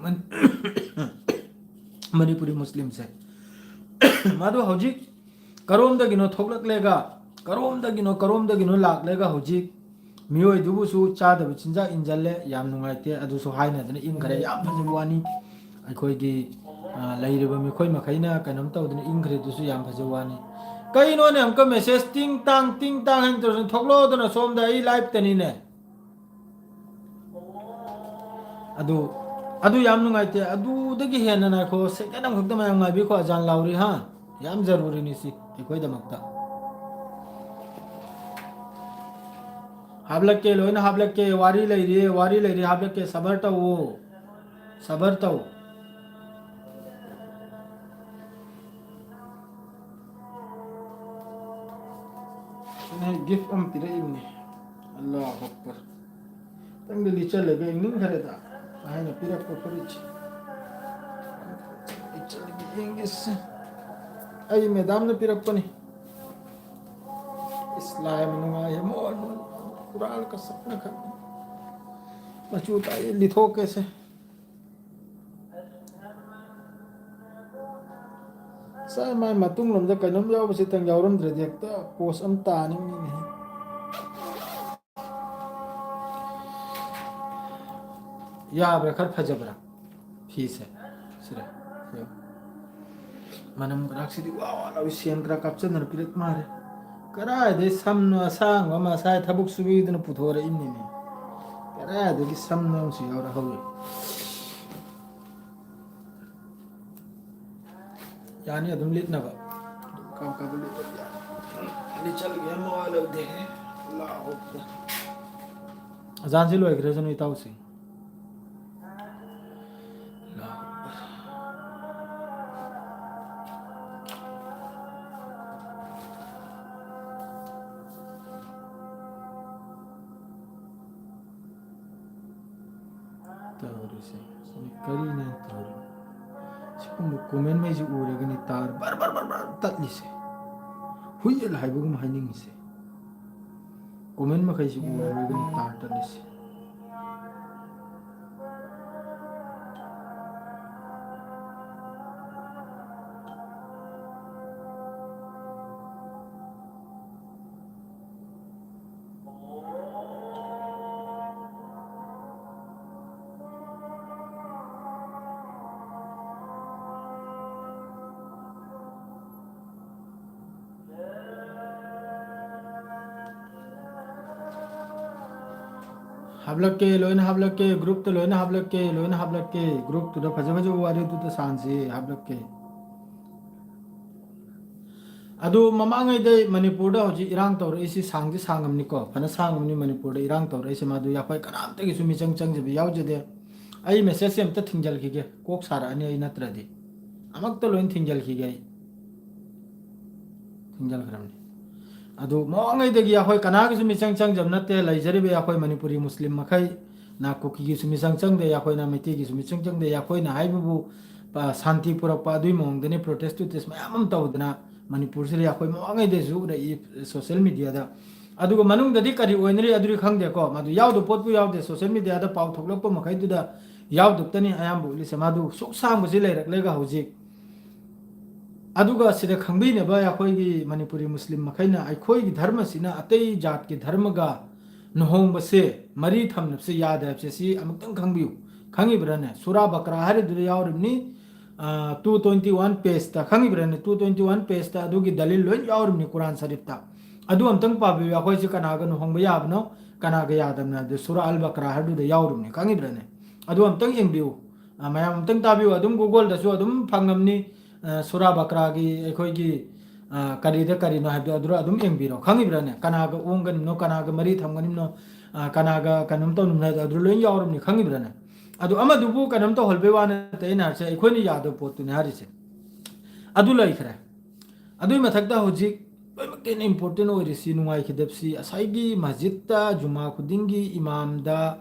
ꯃꯟ-, ꯃꯅꯤꯄꯨꯔꯤ ꯃꯨꯁꯂꯤꯝꯁꯦ꯫ ꯃꯗꯨ ꯍꯧꯖꯤꯛ ꯀꯔꯣꯝꯗꯒꯤꯅꯣ ꯊꯣꯛꯂꯛꯂꯦꯒ, ꯀꯔꯣꯝꯗꯒꯤꯅꯣ, ꯀꯔꯣꯝꯗꯒꯤꯅꯣ ꯂꯥꯛꯂꯦꯒ ꯍꯧꯖꯤꯛ ꯃꯤꯑꯣꯏꯗꯨꯕꯨꯁꯨ ꯆꯥꯗꯕ ꯆꯤꯟꯖꯥꯛ ꯏꯟꯖꯜꯂꯦ꯫ ꯌꯥꯝ ꯅꯨꯡꯉꯥꯏꯇꯦ꯫ ꯑꯗꯨꯁꯨ ꯍꯥꯏꯅꯗꯅ ꯏꯪꯈ꯭ꯔꯦ꯫ ꯌꯥꯝ ꯐꯖꯕ ꯋꯥꯅꯤ꯫ ꯑꯩꯈꯣꯏꯒꯤ, ꯑ, ꯂꯩꯔꯤꯕ ꯃꯤꯈꯣꯏ ꯃꯈꯩꯅ ꯀꯩꯅꯣꯝ ꯇꯧꯗꯅ ꯏꯪꯈ꯭ꯔꯦ꯫ ꯑꯗꯨꯁꯨ ꯌꯥꯝ ꯐꯖꯕ ꯋꯥꯅꯤ꯫ ꯀꯩꯅꯣꯅꯦ ꯑꯃꯨꯛꯀ ꯃꯦꯁꯦꯖ ꯇꯤꯡ ꯇꯥꯡ, ꯇꯤꯡ ꯇꯥꯡ ꯍꯥꯏꯅ ꯇꯧꯔꯁꯨ ꯊꯣꯛꯂꯛꯑꯣꯗꯅ ꯁꯣꯝꯗ ꯑꯩ ꯂꯥꯏꯞꯇꯅꯤꯅꯦ꯫ ꯑꯗꯨ, ꯑꯗꯨ ꯌꯥꯝ ꯅꯨꯡꯉꯥꯏꯇꯦ꯫ ꯑꯗꯨꯗꯒꯤ ꯍꯦꯟꯅ ꯉꯥꯏꯈꯣ, ꯁꯦꯀꯦꯟ ꯑꯃꯈꯛꯇ ꯃꯌꯥꯝ ꯉꯥꯏꯕꯤꯈꯣ꯫ ꯑꯖꯥꯟ ꯂꯥꯎꯔꯤ, ꯍꯥ? ꯌꯥꯝ ꯖꯔꯨꯔꯤꯅꯤ ꯁꯤ ꯑꯩꯈꯣꯏꯗꯃꯛꯇ꯫ ꯍꯥꯞꯂꯛꯀꯦ, ꯂꯣꯏꯅ ꯍꯥꯞꯂꯛꯀꯦ꯫ ꯋꯥꯔꯤ ꯂꯩꯔꯤ, ꯋꯥꯔꯤ ꯂꯩꯔꯤ, ꯍꯥꯞꯂꯛꯀꯦ꯫ ꯁꯕꯔ ꯇꯧꯋꯣ, ꯁꯕꯔ ꯇꯧ꯫ ꯁꯤꯅ ꯒꯤꯐ ꯑꯃ ꯄꯤꯔꯛꯏꯕꯅꯤ꯫ ꯑꯜꯂꯥꯍꯨ ꯑꯛꯕꯔ꯫ ꯈꯤꯇꯪꯗꯤ ꯂꯤꯠꯆꯜꯂꯒ ꯏꯪꯅꯤꯡꯈ꯭ꯔꯦꯗ꯫ ꯑꯍꯟꯅ ꯄꯤꯔꯛꯄ ꯐꯨꯔꯤꯠꯁꯦ꯫ ꯂꯤꯠꯆꯜꯂꯒ ꯌꯦꯡꯒꯦꯁꯦ꯫ ꯑꯩ ꯃꯦꯗꯥꯝꯅ ꯄꯤꯔꯛꯄꯅꯤ꯫ ꯏꯁ, ꯂꯥꯏ ꯑꯃ ꯅꯨꯡꯉꯥꯏꯌꯦ꯫ ꯃꯣꯟ ꯀꯨꯔꯥꯜ ꯀꯁꯛꯅ ꯈꯛ꯫ ꯃꯆꯨ ꯇꯥꯏ, ꯂꯤꯊꯣꯛꯀꯦꯁꯦ꯫ ꯉꯁꯥꯏ ꯃꯥꯏ ꯃꯇꯨꯡꯂꯣꯝꯗ ꯀꯩꯅꯣꯝ ꯌꯥꯎꯕꯁꯤꯇꯪ ꯌꯥꯎꯔꯝꯗ꯭ꯔꯗꯤ ꯍꯦꯛꯇ ꯄꯣꯁ ꯑꯃ ꯇꯥꯅꯤꯡꯉꯤꯅꯦ꯫ ꯌꯥꯕ꯭ꯔꯥ? ꯈꯔ ꯐꯖꯕ꯭ꯔꯥ ꯐꯤꯁꯦ? Sir, sir. ꯃꯅꯝ ꯀꯔꯥꯛꯁꯤꯗꯤ ꯋꯥ ꯋꯥ ꯂꯥꯎꯏ, ꯁꯦꯟ ꯈꯔ ꯀꯥꯞꯆꯗꯅ ꯄꯤꯔꯛ ꯃꯥꯜꯂꯦ꯫ ꯀꯗꯥꯏꯗꯩ ꯁꯝꯅꯣ ꯑꯁꯥꯡꯕ ꯑꯃ ꯉꯁꯥꯏ ꯊꯕꯛ ꯁꯨꯕꯤꯗꯨꯅ ꯄꯨꯊꯣꯔꯛꯏꯕꯅꯤꯅꯦ꯫ ꯀꯗꯥꯏꯗꯒꯤ ꯁꯝꯅꯣ ꯑꯃꯁꯨ ꯌꯥꯎꯔꯛꯍꯧꯋꯤ꯫ ꯌꯥꯅꯤ ꯑꯗꯨꯝ ꯂꯤꯠꯅꯕ꯫ ꯑꯗꯨꯝ ꯀꯥ ꯀꯥꯗ ꯂꯤꯠꯄ ꯌꯥꯅꯤ꯫ ꯂꯤꯠꯆꯠꯂꯒꯦ ꯃꯋꯥ ꯂꯧꯗꯦ꯫ ꯑꯜꯂꯥꯍꯨ ꯑꯛꯕꯔ꯫ ꯑꯖꯥꯟꯁꯤ ꯂꯣꯏꯈ꯭ꯔꯁꯅꯨ ꯏꯇꯥꯎꯁꯤꯡ꯫ ꯑꯜꯂꯥꯍꯨ ꯑꯛꯕꯔ꯫ ꯇꯧꯔꯤꯁꯦ꯫ ꯁꯤꯅꯤ ꯀꯔꯤꯅꯣ ꯇꯧꯔꯤ? ꯁꯤꯒꯨꯝꯕ comment ꯃꯩꯁꯦ ꯎꯔꯒꯅꯤ ꯇꯥꯔ ꯕꯔ ꯕꯔ ꯕꯔ ꯕꯔ ꯇꯠꯂꯤꯁꯦ꯫ ꯍꯨꯏ ꯌꯦꯜ ꯍꯥꯏꯕꯒꯨꯝ ꯍꯥꯏꯅꯤꯡꯉꯤꯁꯦ꯫ Comment ꯃꯈꯩꯁꯤ ꯎꯔꯒꯅꯤ ꯇꯥꯔ ꯇꯠꯂꯤꯁꯦ꯫ ꯍꯥꯞꯂꯛꯀꯦ, ꯂꯣꯏꯅ ꯍꯥꯞꯂꯛꯀꯦ, group ꯇ ꯂꯣꯏꯅ ꯍꯥꯞꯂꯛꯀꯦ, ꯂꯣꯏꯅ ꯍꯥꯞꯂꯛꯀꯦ, group ꯇꯨꯗ ꯐꯖ ꯐꯖꯕ ꯋꯥꯔꯤꯗꯨꯗ ꯁꯥꯟꯁꯤ, ꯍꯥꯞꯂꯛꯀꯦ꯫ ꯑꯗꯨ ꯃꯃꯥꯡꯉꯩꯗꯩ ꯃꯅꯤꯄꯨꯔꯗ ꯍꯧꯖꯤꯛ ꯏꯔꯥꯡ ꯇꯧꯔꯛꯏꯁꯤ ꯁꯥꯡꯗꯤ ꯁꯥꯡꯉꯝꯅꯤꯀꯣ, ꯐꯅ ꯁꯥꯡꯉꯝꯅꯤ ꯃꯅꯤꯄꯨꯔꯗ ꯏꯔꯥꯡ ꯇꯧꯔꯛꯏꯁꯦ꯫ ꯃꯗꯨ ꯑꯩꯈꯣꯏ ꯀꯅꯥꯝꯇꯒꯤꯁꯨ ꯃꯤꯆꯪ ꯆꯪꯖꯕ ꯌꯥꯎꯖꯗꯦ꯫ ꯑꯩ message ꯁꯦ ꯑꯝꯇ ꯊꯤꯡꯖꯤꯜꯈꯤꯒꯦ, ꯀꯣꯛ ꯁꯥꯔꯛꯑꯅꯤ ꯑꯩ ꯅꯠꯇ꯭ꯔꯗꯤ꯫ ꯑꯃꯨꯛꯇ ꯂꯣꯏ ꯊꯤꯡꯖꯤꯜꯈꯤꯒꯦ ꯑꯩ꯫ ꯊꯤꯡꯖꯤꯜꯈ꯭ꯔꯕꯅꯤ꯫ ꯑꯗꯨ ꯃꯃꯥꯡꯉꯩꯗꯒꯤ ꯑꯩꯈꯣꯏ ꯀꯅꯥꯒꯤꯁꯨ ꯃꯤꯆꯪ ꯆꯪꯖꯕ ꯅꯠꯇꯦ, ꯂꯩꯖꯔꯤꯕ ꯑꯩꯈꯣꯏ ꯃꯅꯤꯄꯨꯔꯤ ꯃꯨꯁꯂꯤꯝ ꯃꯈꯩ꯫ ꯅ ꯀꯨꯀꯤꯒꯤꯁꯨ ꯃꯤꯆꯪ ꯆꯪꯗꯦ, ꯑꯩꯈꯣꯏꯅ ꯃꯩꯇꯩꯒꯤꯁꯨ ꯃꯤꯆꯪ ꯆꯪꯗꯦ, ꯑꯩꯈꯣꯏꯅ ꯍꯥꯏꯕꯕꯨ, ꯑ, ꯁꯥꯟꯇꯤ ꯄꯨꯔꯛꯄ ꯑꯗꯨꯒꯤ ꯃꯑꯣꯡꯗꯅꯤ, protest ꯇꯨꯇꯦꯁ ꯃꯌꯥꯝ ꯑꯃ ꯇꯧꯗꯅ ꯃꯅꯤꯄꯨꯔꯁꯤꯗ ꯑꯩꯈꯣꯏ ꯃꯃꯥꯡꯉꯩꯗꯁꯨ ꯎꯔꯛꯏ social media ꯗ꯫ ꯑꯗꯨꯒ ꯃꯅꯨꯡꯗꯗꯤ ꯀꯔꯤ ꯑꯣꯏꯅꯔꯤ ꯑꯗꯨꯗꯤ ꯈꯪꯗꯦꯀꯣ, ꯃꯗꯨ ꯌꯥꯎꯗꯕ ꯄꯣꯠꯄꯨ ꯌꯥꯎꯗꯦ, social media ꯗ ꯄꯥꯎ ꯊꯣꯛꯂꯛꯄ ꯃꯈꯩꯗꯨꯗ ꯌꯥꯎꯗꯕꯇꯅꯤ ꯑꯌꯥꯝꯕ ꯎꯠꯂꯤꯁꯦ꯫ ꯃꯗꯨ ꯁꯨꯛ ꯁꯥꯡꯕꯁꯤ ꯂꯩꯔꯛꯂꯒ ꯍꯧꯖꯤꯛ ꯑꯗꯨꯒ ꯁꯤꯗ ꯈꯪꯕꯤꯅꯕ ꯑꯩꯈꯣꯏꯒꯤ ꯃꯅꯤꯄꯨꯔꯤ ꯃꯨꯁꯂꯤꯝ ꯃꯈꯩꯅ ꯑꯩꯈꯣꯏꯒꯤ ꯙꯔꯃꯁꯤꯅ ꯑꯇꯩ ꯖꯥꯠꯀꯤ ꯙꯔꯃꯒ ꯂꯨꯍꯣꯡꯕꯁꯦ ꯃꯔꯤ ꯊꯝꯅꯕꯁꯦ ꯌꯥꯗꯦ ꯍꯥꯏꯕꯁꯦ ꯁꯤ ꯑꯃꯨꯛꯇꯪ ꯈꯪꯕꯤꯌꯨ꯫ ꯈꯪꯉꯤꯕ꯭ꯔꯥꯅꯦ? ꯁꯨꯔꯥ ꯕꯀꯔꯥ ꯍꯥꯏꯔꯤꯗꯨꯗ ꯌꯥꯎꯔꯤꯕꯅꯤ꯫ ꯇꯨ ꯇ꯭ꯋꯦꯟꯇꯤ ꯋꯥꯟ ꯄꯦꯖꯇ, ꯈꯪꯉꯤꯕ꯭ꯔꯥꯅꯦ? ꯇꯨ ꯇ꯭ꯋꯦꯟꯇꯤ ꯋꯥꯟ ꯄꯦꯖꯇ ꯑꯗꯨꯒꯤ ꯗꯂꯤꯜ ꯂꯣꯏ ꯌꯥꯎꯔꯤꯕꯅꯤ ꯀꯨꯔꯥꯟ ꯁꯔꯤꯐꯇ꯫ ꯑꯗꯨ ꯑꯝꯇꯪ ꯄꯥꯕꯤꯌꯨ, ꯑꯩꯈꯣꯏꯁꯦ ꯀꯅꯥꯒ ꯂꯨꯍꯣꯡꯕ ꯌꯥꯕꯅꯣ, ꯀꯅꯥꯒ ꯌꯥꯗꯕꯅꯣ ꯍꯥꯏꯕꯗꯨ꯫ ꯁꯨꯔꯥ ꯑꯜ ꯕꯀꯔꯥ ꯍꯥꯏꯕꯗꯨꯗ ꯌꯥꯎꯔꯤꯕꯅꯤ, ꯈꯪꯉꯤꯕ꯭ꯔꯥꯅꯦ? ꯑꯗꯨ ꯑꯝꯇꯪ ꯌꯦꯡꯕꯤꯌꯨ꯫ ꯑ, ꯃꯌꯥꯝ ꯑꯝꯇꯪ ꯇꯥꯕꯤꯌꯨ, ꯑꯗꯨꯝ Google-ꯗꯁꯨ ꯑꯗꯨꯝ ꯐꯪꯉꯝꯅꯤ꯫ ꯑ, ꯁꯨꯔꯥ ꯕꯀꯔꯥꯒꯤ ꯑꯩꯈꯣꯏꯒꯤ, ꯑ, ꯀꯔꯤꯗ ꯀꯔꯤꯅꯣ ꯍꯥꯏꯕꯗꯣ ꯑꯗꯨꯗ ꯑꯗꯨꯝ ꯌꯦꯡꯕꯤꯔꯣ, ꯈꯪꯉꯤꯕ꯭ꯔꯥꯅꯦ? ꯀꯅꯥꯒ ꯑꯣꯡꯒꯅꯤꯅꯣ, ꯀꯅꯥꯒ ꯃꯔꯤ ꯊꯝꯒꯅꯤꯅꯣ, ꯑ, ꯀꯅꯥꯒ ꯀꯩꯅꯣꯝ ꯇꯧꯅꯤꯡꯅꯣ ꯍꯥꯏꯗꯣ ꯑꯗꯨ ꯂꯣꯏ ꯌꯥꯎꯔꯕꯅꯤ, ꯈꯪꯉꯤꯕ꯭ꯔꯥꯅꯦ? ꯑꯗꯨ ꯑꯃꯗꯨꯕꯨ ꯀꯩꯅꯣꯝ ꯇꯧꯍꯜꯕꯩ ꯋꯥ ꯅꯠꯇꯦ ꯑꯩꯅ ꯍꯥꯏꯔꯤꯁꯦ, ꯑꯩꯈꯣꯏꯅ ꯌꯥꯗꯕ ꯄꯣꯠꯇꯨꯅꯤ ꯍꯥꯏꯔꯤꯁꯦ꯫ ꯑꯗꯨ ꯂꯩꯈ꯭ꯔꯦ꯫ ꯑꯗꯨꯒꯤ ꯃꯊꯛꯇ ꯍꯧꯖꯤꯛ ꯂꯣꯏꯅꯃꯛꯇ ꯍꯦꯟꯅ important ꯑꯣꯏꯔꯤꯁꯤ, ꯅꯨꯡꯉꯥꯏꯈꯤꯗꯕꯁꯤ, ꯉꯁꯥꯏꯒꯤ ꯃꯁꯖꯤꯠꯇ ꯖꯨꯃꯥ ꯈꯨꯗꯤꯡꯒꯤ ꯏꯃꯥꯝꯗ,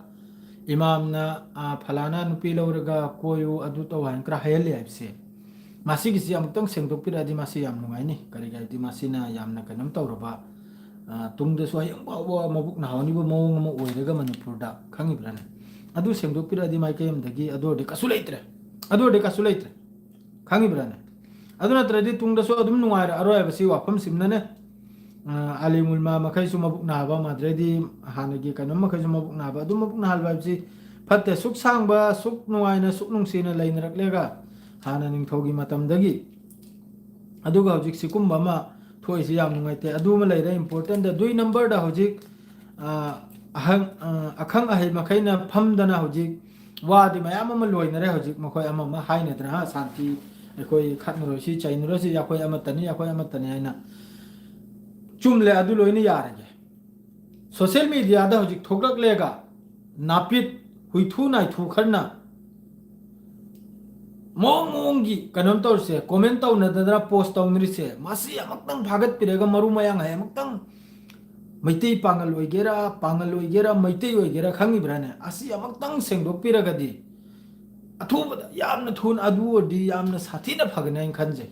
ꯏꯃꯥꯝꯅ, ꯑ, ꯐꯂꯥꯅ ꯅꯨꯄꯤ ꯂꯧꯔꯒ ꯀꯣꯏꯌꯨ, ꯑꯗꯨ ꯇꯧ ꯍꯥꯏꯅ ꯈꯔ ꯍꯥꯏꯍꯜꯂꯦ ꯍꯥꯏꯕꯁꯦ, ꯃꯁꯤꯒꯤꯁꯤ ꯑꯃꯨꯛꯇꯪ ꯁꯦꯡꯗꯣꯛꯄꯤꯔꯛꯑꯗꯤ ꯃꯁꯤ ꯌꯥꯝ ꯅꯨꯡꯉꯥꯏꯅꯤ꯫ ꯀꯔꯤꯒꯤ ꯍꯥꯏꯗꯤ ꯃꯁꯤꯅ ꯌꯥꯝꯅ ꯀꯩꯅꯣꯝ ꯇꯧꯔꯕ, ꯑ, ꯇꯨꯡꯗꯁꯨ ꯍꯌꯦꯡ ꯐꯥꯎꯕ ꯃꯕꯨꯛ ꯅꯥꯍꯟꯅꯤꯕ ꯃꯑꯣꯡ ꯑꯃ ꯑꯣꯏꯔꯒ ꯃꯅꯤꯄꯨꯔꯗ, ꯈꯪꯉꯤꯕ꯭ꯔꯥꯅꯦ? ꯑꯗꯨ ꯁꯦꯡꯗꯣꯛꯄꯤꯔꯛꯑꯗꯤ ꯃꯥꯏꯀꯩ ꯑꯃꯗꯒꯤ ꯑꯗꯨ ꯑꯣꯏꯔꯗꯤ ꯀꯩꯁꯨ ꯂꯩꯇ꯭ꯔꯦ, ꯑꯗꯨ ꯑꯣꯏꯔꯗꯤ ꯀꯩꯁꯨ ꯂꯩꯇ꯭ꯔꯦ, ꯈꯪꯉꯤꯕ꯭ꯔꯥꯅꯦ? ꯑꯗꯨ ꯅꯠꯇ꯭ꯔꯗꯤ ꯇꯨꯡꯗꯁꯨ ꯑꯗꯨꯝ ꯅꯨꯡꯉꯥꯏꯔꯛꯑꯔꯣꯏ ꯍꯥꯏꯕꯁꯤ ꯋꯥꯐꯝꯁꯤꯃꯅꯅꯦ꯫ ꯑ, ꯑꯥꯂꯤꯝ ꯎꯂꯃꯥ ꯃꯈꯩꯁꯨ ꯃꯕꯨꯛ ꯅꯥꯕ, ꯃꯥꯗ꯭ꯔꯦꯗꯤ ꯍꯥꯟꯅꯒꯤ ꯀꯩꯅꯣꯝ ꯃꯈꯩꯁꯨ ꯃꯕꯨꯛ ꯅꯥꯕ, ꯑꯗꯨꯝ ꯃꯕꯨꯛ ꯅꯥꯍꯟꯕ ꯍꯥꯏꯕꯁꯤ ꯐꯠꯇꯦ꯫ ꯁꯨꯛ ꯁꯥꯡꯕ, ꯁꯨꯛ ꯅꯨꯡꯉꯥꯏꯅ, ꯁꯨꯛ ꯅꯨꯡꯁꯤꯅ ꯂꯩꯅꯔꯛꯂꯒ ꯍꯥꯟꯅ ꯅꯤꯡꯊꯧꯒꯤ ꯃꯇꯝꯗꯒꯤ, ꯑꯗꯨꯒ ꯍꯧꯖꯤꯛ ꯁꯤꯒꯨꯝꯕ ꯑꯃ ꯊꯣꯛꯏꯁꯤ ꯌꯥꯝ ꯅꯨꯡꯉꯥꯏꯇꯦ꯫ ꯑꯗꯨ ꯑꯃ ꯂꯩꯔꯦ important꯫ ꯑꯗꯨꯏ number-ꯗ ꯍꯧꯖꯤꯛ, ꯑ, ꯑꯍꯪ-, ꯑ, ꯑꯈꯪ ꯑꯍꯩ ꯃꯈꯩꯅ ꯐꯝꯗꯅ ꯍꯧꯖꯤꯛ ꯋꯥꯗꯤ ꯃꯌꯥꯝ ꯑꯃ ꯂꯣꯏꯅꯔꯦ꯫ ꯍꯧꯖꯤꯛ ꯃꯈꯣꯏ ꯑꯃ ꯑꯃ ꯍꯥꯏꯅꯗꯅ, ꯁꯥꯟꯇꯤ, ꯑꯩꯈꯣꯏ ꯈꯠꯅꯔꯣꯏꯁꯤ, ꯆꯩꯅꯔꯣꯏꯁꯤ, ꯑꯩꯈꯣꯏ ꯑꯃꯠꯇꯅꯤ, ꯑꯩꯈꯣꯏ ꯑꯃꯠꯇꯅꯤ ꯍꯥꯏꯅ꯫ ꯆꯨꯝꯂꯦ, ꯑꯗꯨ ꯂꯣꯏꯅ ꯌꯥꯔꯒꯦ꯫ Social media-ꯗ ꯍꯧꯖꯤꯛ ꯊꯣꯛꯂꯛꯂꯦꯒ ꯅꯥꯄꯤꯠ ꯍꯨꯏꯊꯨ ꯅꯥꯏꯊꯨ ꯈꯔꯅ ꯃꯑꯣꯡ ꯃꯑꯣꯡꯒꯤ ꯀꯩꯅꯣꯝ ꯇꯧꯔꯤꯁꯦ, comment ꯇꯧꯅꯗꯅ post ꯇꯧꯅꯔꯤꯁꯦ, ꯃꯁꯤ ꯑꯃꯨꯛꯇꯪ ꯐꯥꯒꯠꯄꯤꯔꯒ ꯃꯔꯨ ꯃꯌꯥꯡ ꯍꯥꯏ ꯑꯃꯨꯛꯇꯪ ꯃꯩꯇꯩ ꯄꯥꯉꯜ ꯑꯣꯏꯒꯦꯔꯥ, ꯄꯥꯉꯜ ꯑꯣꯏꯒꯦꯔꯥ, ꯃꯩꯇꯩ ꯑꯣꯏꯒꯦꯔꯥ, ꯈꯪꯉꯤꯕ꯭ꯔꯥꯅꯦ? ꯑꯁꯤ ꯑꯃꯨꯛꯇꯪ ꯁꯦꯡꯗꯣꯛꯄꯤꯔꯒꯗꯤ ꯑꯊꯨꯕꯗ, ꯌꯥꯝꯅ ꯊꯨꯅ, ꯑꯗꯨ ꯑꯣꯏꯔꯗꯤ ꯌꯥꯝꯅ ꯁꯥꯊꯤꯅ ꯐꯒꯅꯤ ꯍꯥꯏꯅ ꯈꯟꯖꯩ꯫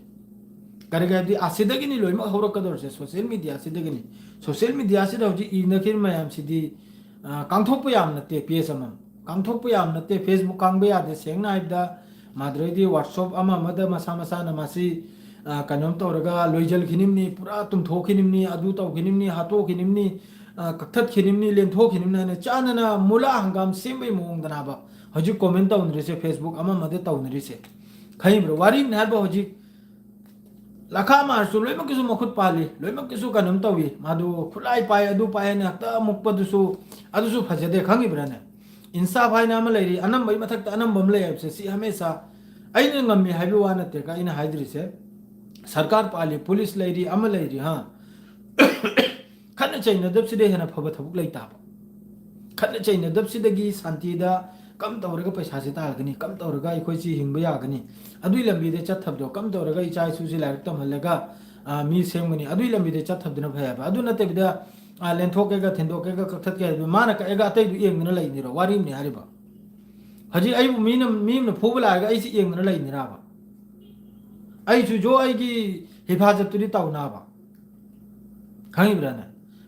ꯀꯔꯤꯒꯤ ꯍꯥꯏꯕꯗꯤ ꯑꯁꯤꯗꯒꯤꯅꯤ ꯂꯣꯏꯅꯃꯛ ꯍꯧꯔꯛꯀꯗꯧꯔꯤꯁꯦ, social media-ꯁꯤꯗꯒꯤꯅꯤ꯫ Social media-ꯁꯤꯗ ꯍꯧꯖꯤꯛ ꯏꯅꯈꯤꯕ ꯃꯌꯥꯝꯁꯤꯗꯤ, ꯑ, ꯀꯥꯡꯊꯣꯛꯄ ꯌꯥꯝ ꯅꯠꯇꯦ, page ꯑꯃꯃꯝ ꯀꯥꯡꯊꯣꯛꯄ ꯌꯥꯝ ꯅꯠꯇꯦ꯫ Facebook ꯀꯥꯡꯕ ꯌꯥꯗꯦ, ꯁꯦꯡꯅ ꯍꯥꯏꯕꯗ꯫ ꯃꯥꯗ꯭ꯔꯩꯗꯤ WhatsApp ꯑꯃ ꯑꯃꯗ ꯃꯁꯥ ꯃꯁꯥꯅ ꯃꯁꯤ, ꯑ, ꯀꯩꯅꯣꯝ ꯇꯧꯔꯒ ꯂꯣꯏꯖꯤꯟꯈꯤꯅꯤꯡꯅꯤ, ꯄꯨꯔꯥ ꯇꯨꯝꯊꯣꯛꯈꯤꯅꯤꯡꯅꯤ, ꯑꯗꯨ ꯇꯧꯈꯤꯅꯤꯡꯅꯤ, ꯍꯥꯠꯇꯣꯛꯈꯤꯅꯤꯡꯅꯤ, ꯑ, ꯀꯛꯊꯠꯈꯤꯅꯤꯡꯅꯤ, ꯂꯦꯟꯊꯣꯛꯈꯤꯅꯤꯡꯅꯤ ꯍꯥꯏꯅ ꯆꯥꯟꯅꯅ ꯃꯨꯂꯥ ꯍꯪꯒꯥꯝ ꯁꯦꯝꯕꯒꯤ ꯃꯑꯣꯡꯗꯅꯦꯕ ꯍꯧꯖꯤꯛ comment ꯇꯧꯅꯔꯤꯁꯦ, Facebook ꯑꯃ ꯑꯃꯗ ꯇꯧꯅꯔꯤꯁꯦ꯫ ꯈꯪꯉꯤꯕ꯭ꯔꯥ? ꯋꯥꯔꯤꯅꯤ ꯍꯥꯏꯕ ꯍꯧꯖꯤꯛ ꯂꯈꯥ ꯃꯥꯔꯁꯨ ꯂꯣꯏꯅꯃꯛꯀꯤꯁꯨ ꯃꯈꯨꯠ ꯄꯥꯜꯂꯤ, ꯂꯣꯏꯅꯃꯛꯀꯤꯁꯨ ꯀꯩꯅꯣꯝ ꯇꯧꯏ, ꯃꯥꯗꯨ ꯈꯨꯠꯂꯥꯏ ꯄꯥꯏ, ꯑꯗꯨ ꯄꯥꯏ ꯍꯥꯏꯅ ꯍꯦꯛꯇ ꯑꯃꯨꯛꯄꯗꯨꯁꯨ, ꯑꯗꯨꯁꯨ ꯐꯖꯗꯦ, ꯈꯪꯉꯤꯕ꯭ꯔꯥꯅꯦ? ꯏꯟꯁꯥꯐ ꯍꯥꯏꯅ ꯑꯃ ꯂꯩꯔꯤ, ꯑꯅꯝꯕꯒꯤ ꯃꯊꯛꯇ ꯑꯅꯝꯕ ꯑꯃ ꯂꯩ ꯍꯥꯏꯕꯁꯦ, ꯁꯤ ꯍꯃꯦꯁꯥ ꯑꯩꯅ ꯉꯝꯃꯤ ꯍꯥꯏꯕꯒꯤ ꯋꯥ ꯅꯠꯇꯦꯀꯣ ꯑꯩꯅ ꯍꯥꯏꯗ꯭ꯔꯤꯁꯦ꯫ ꯁꯔꯀꯥꯔ ꯄꯥꯜꯂꯤ, ꯄꯨꯂꯤꯁ ꯂꯩꯔꯤ, ꯑꯃ ꯂꯩꯔꯤ, ꯍꯥ? ꯈꯠꯅ ꯆꯩꯅꯗꯕꯁꯤꯗ ꯍꯦꯟꯅ ꯐꯕ ꯊꯕꯛ ꯂꯩꯇꯕ꯫ ꯈꯠꯅ ꯆꯩꯅꯗꯕꯁꯤꯗꯒꯤ ꯁꯥꯟꯇꯤꯗ ꯀꯝ ꯇꯧꯔꯒ ꯄꯩꯁꯥꯁꯦ ꯇꯥꯔꯒꯅꯤ, ꯀꯝ ꯇꯧꯔꯒ ꯑꯩꯈꯣꯏꯁꯤ ꯍꯤꯡꯕ ꯌꯥꯒꯅꯤ, ꯑꯗꯨꯒꯤ ꯂꯝꯕꯤꯗ ꯆꯠꯊꯕꯗꯣ, ꯀꯝ ꯇꯧꯔꯒ ꯏꯆꯥ ꯏꯁꯨꯁꯤ ꯂꯥꯏꯔꯤꯛ ꯇꯝꯍꯜꯂꯒ, ꯑ, ꯃꯤ ꯁꯦꯝꯒꯅꯤ, ꯑꯗꯨꯒꯤ ꯂꯝꯕꯤꯗ ꯆꯠꯊꯕꯗꯨꯅ ꯐꯩ ꯍꯥꯏꯕ꯫ ꯑꯗꯨ ꯅꯠꯇꯕꯤꯗ, ꯑ, ꯂꯦꯟꯊꯣꯛꯀꯦꯒ, ꯊꯤꯟꯗꯣꯛꯀꯦꯒ, ꯀꯛꯊꯠꯀꯦ ꯍꯥꯏꯕꯗꯨ ꯃꯥꯅ ꯀꯛꯑꯒ ꯑꯇꯩꯗꯨ ꯌꯦꯡꯗꯅ ꯂꯩꯅꯤꯔꯣ? ꯋꯥꯔꯤ ꯑꯃꯅꯤ ꯍꯥꯏꯔꯤꯕ꯫ ꯍꯧꯖꯤꯛ ꯑꯩꯕꯨ ꯃꯤꯅ, ꯃꯤ ꯑꯃꯅ ꯐꯨꯕ ꯂꯥꯛꯑꯒ ꯑꯩꯁꯤ ꯌꯦꯡꯗꯅ ꯂꯩꯅꯤꯔꯕ? ꯑꯩꯁꯨ ꯖꯣ ꯑꯩꯒꯤ ꯍꯤꯐꯥꯖꯠꯇꯨꯗꯤ ꯇꯧꯅꯕ꯫ ꯈꯪꯉꯤꯕ꯭ꯔꯥꯅꯦ?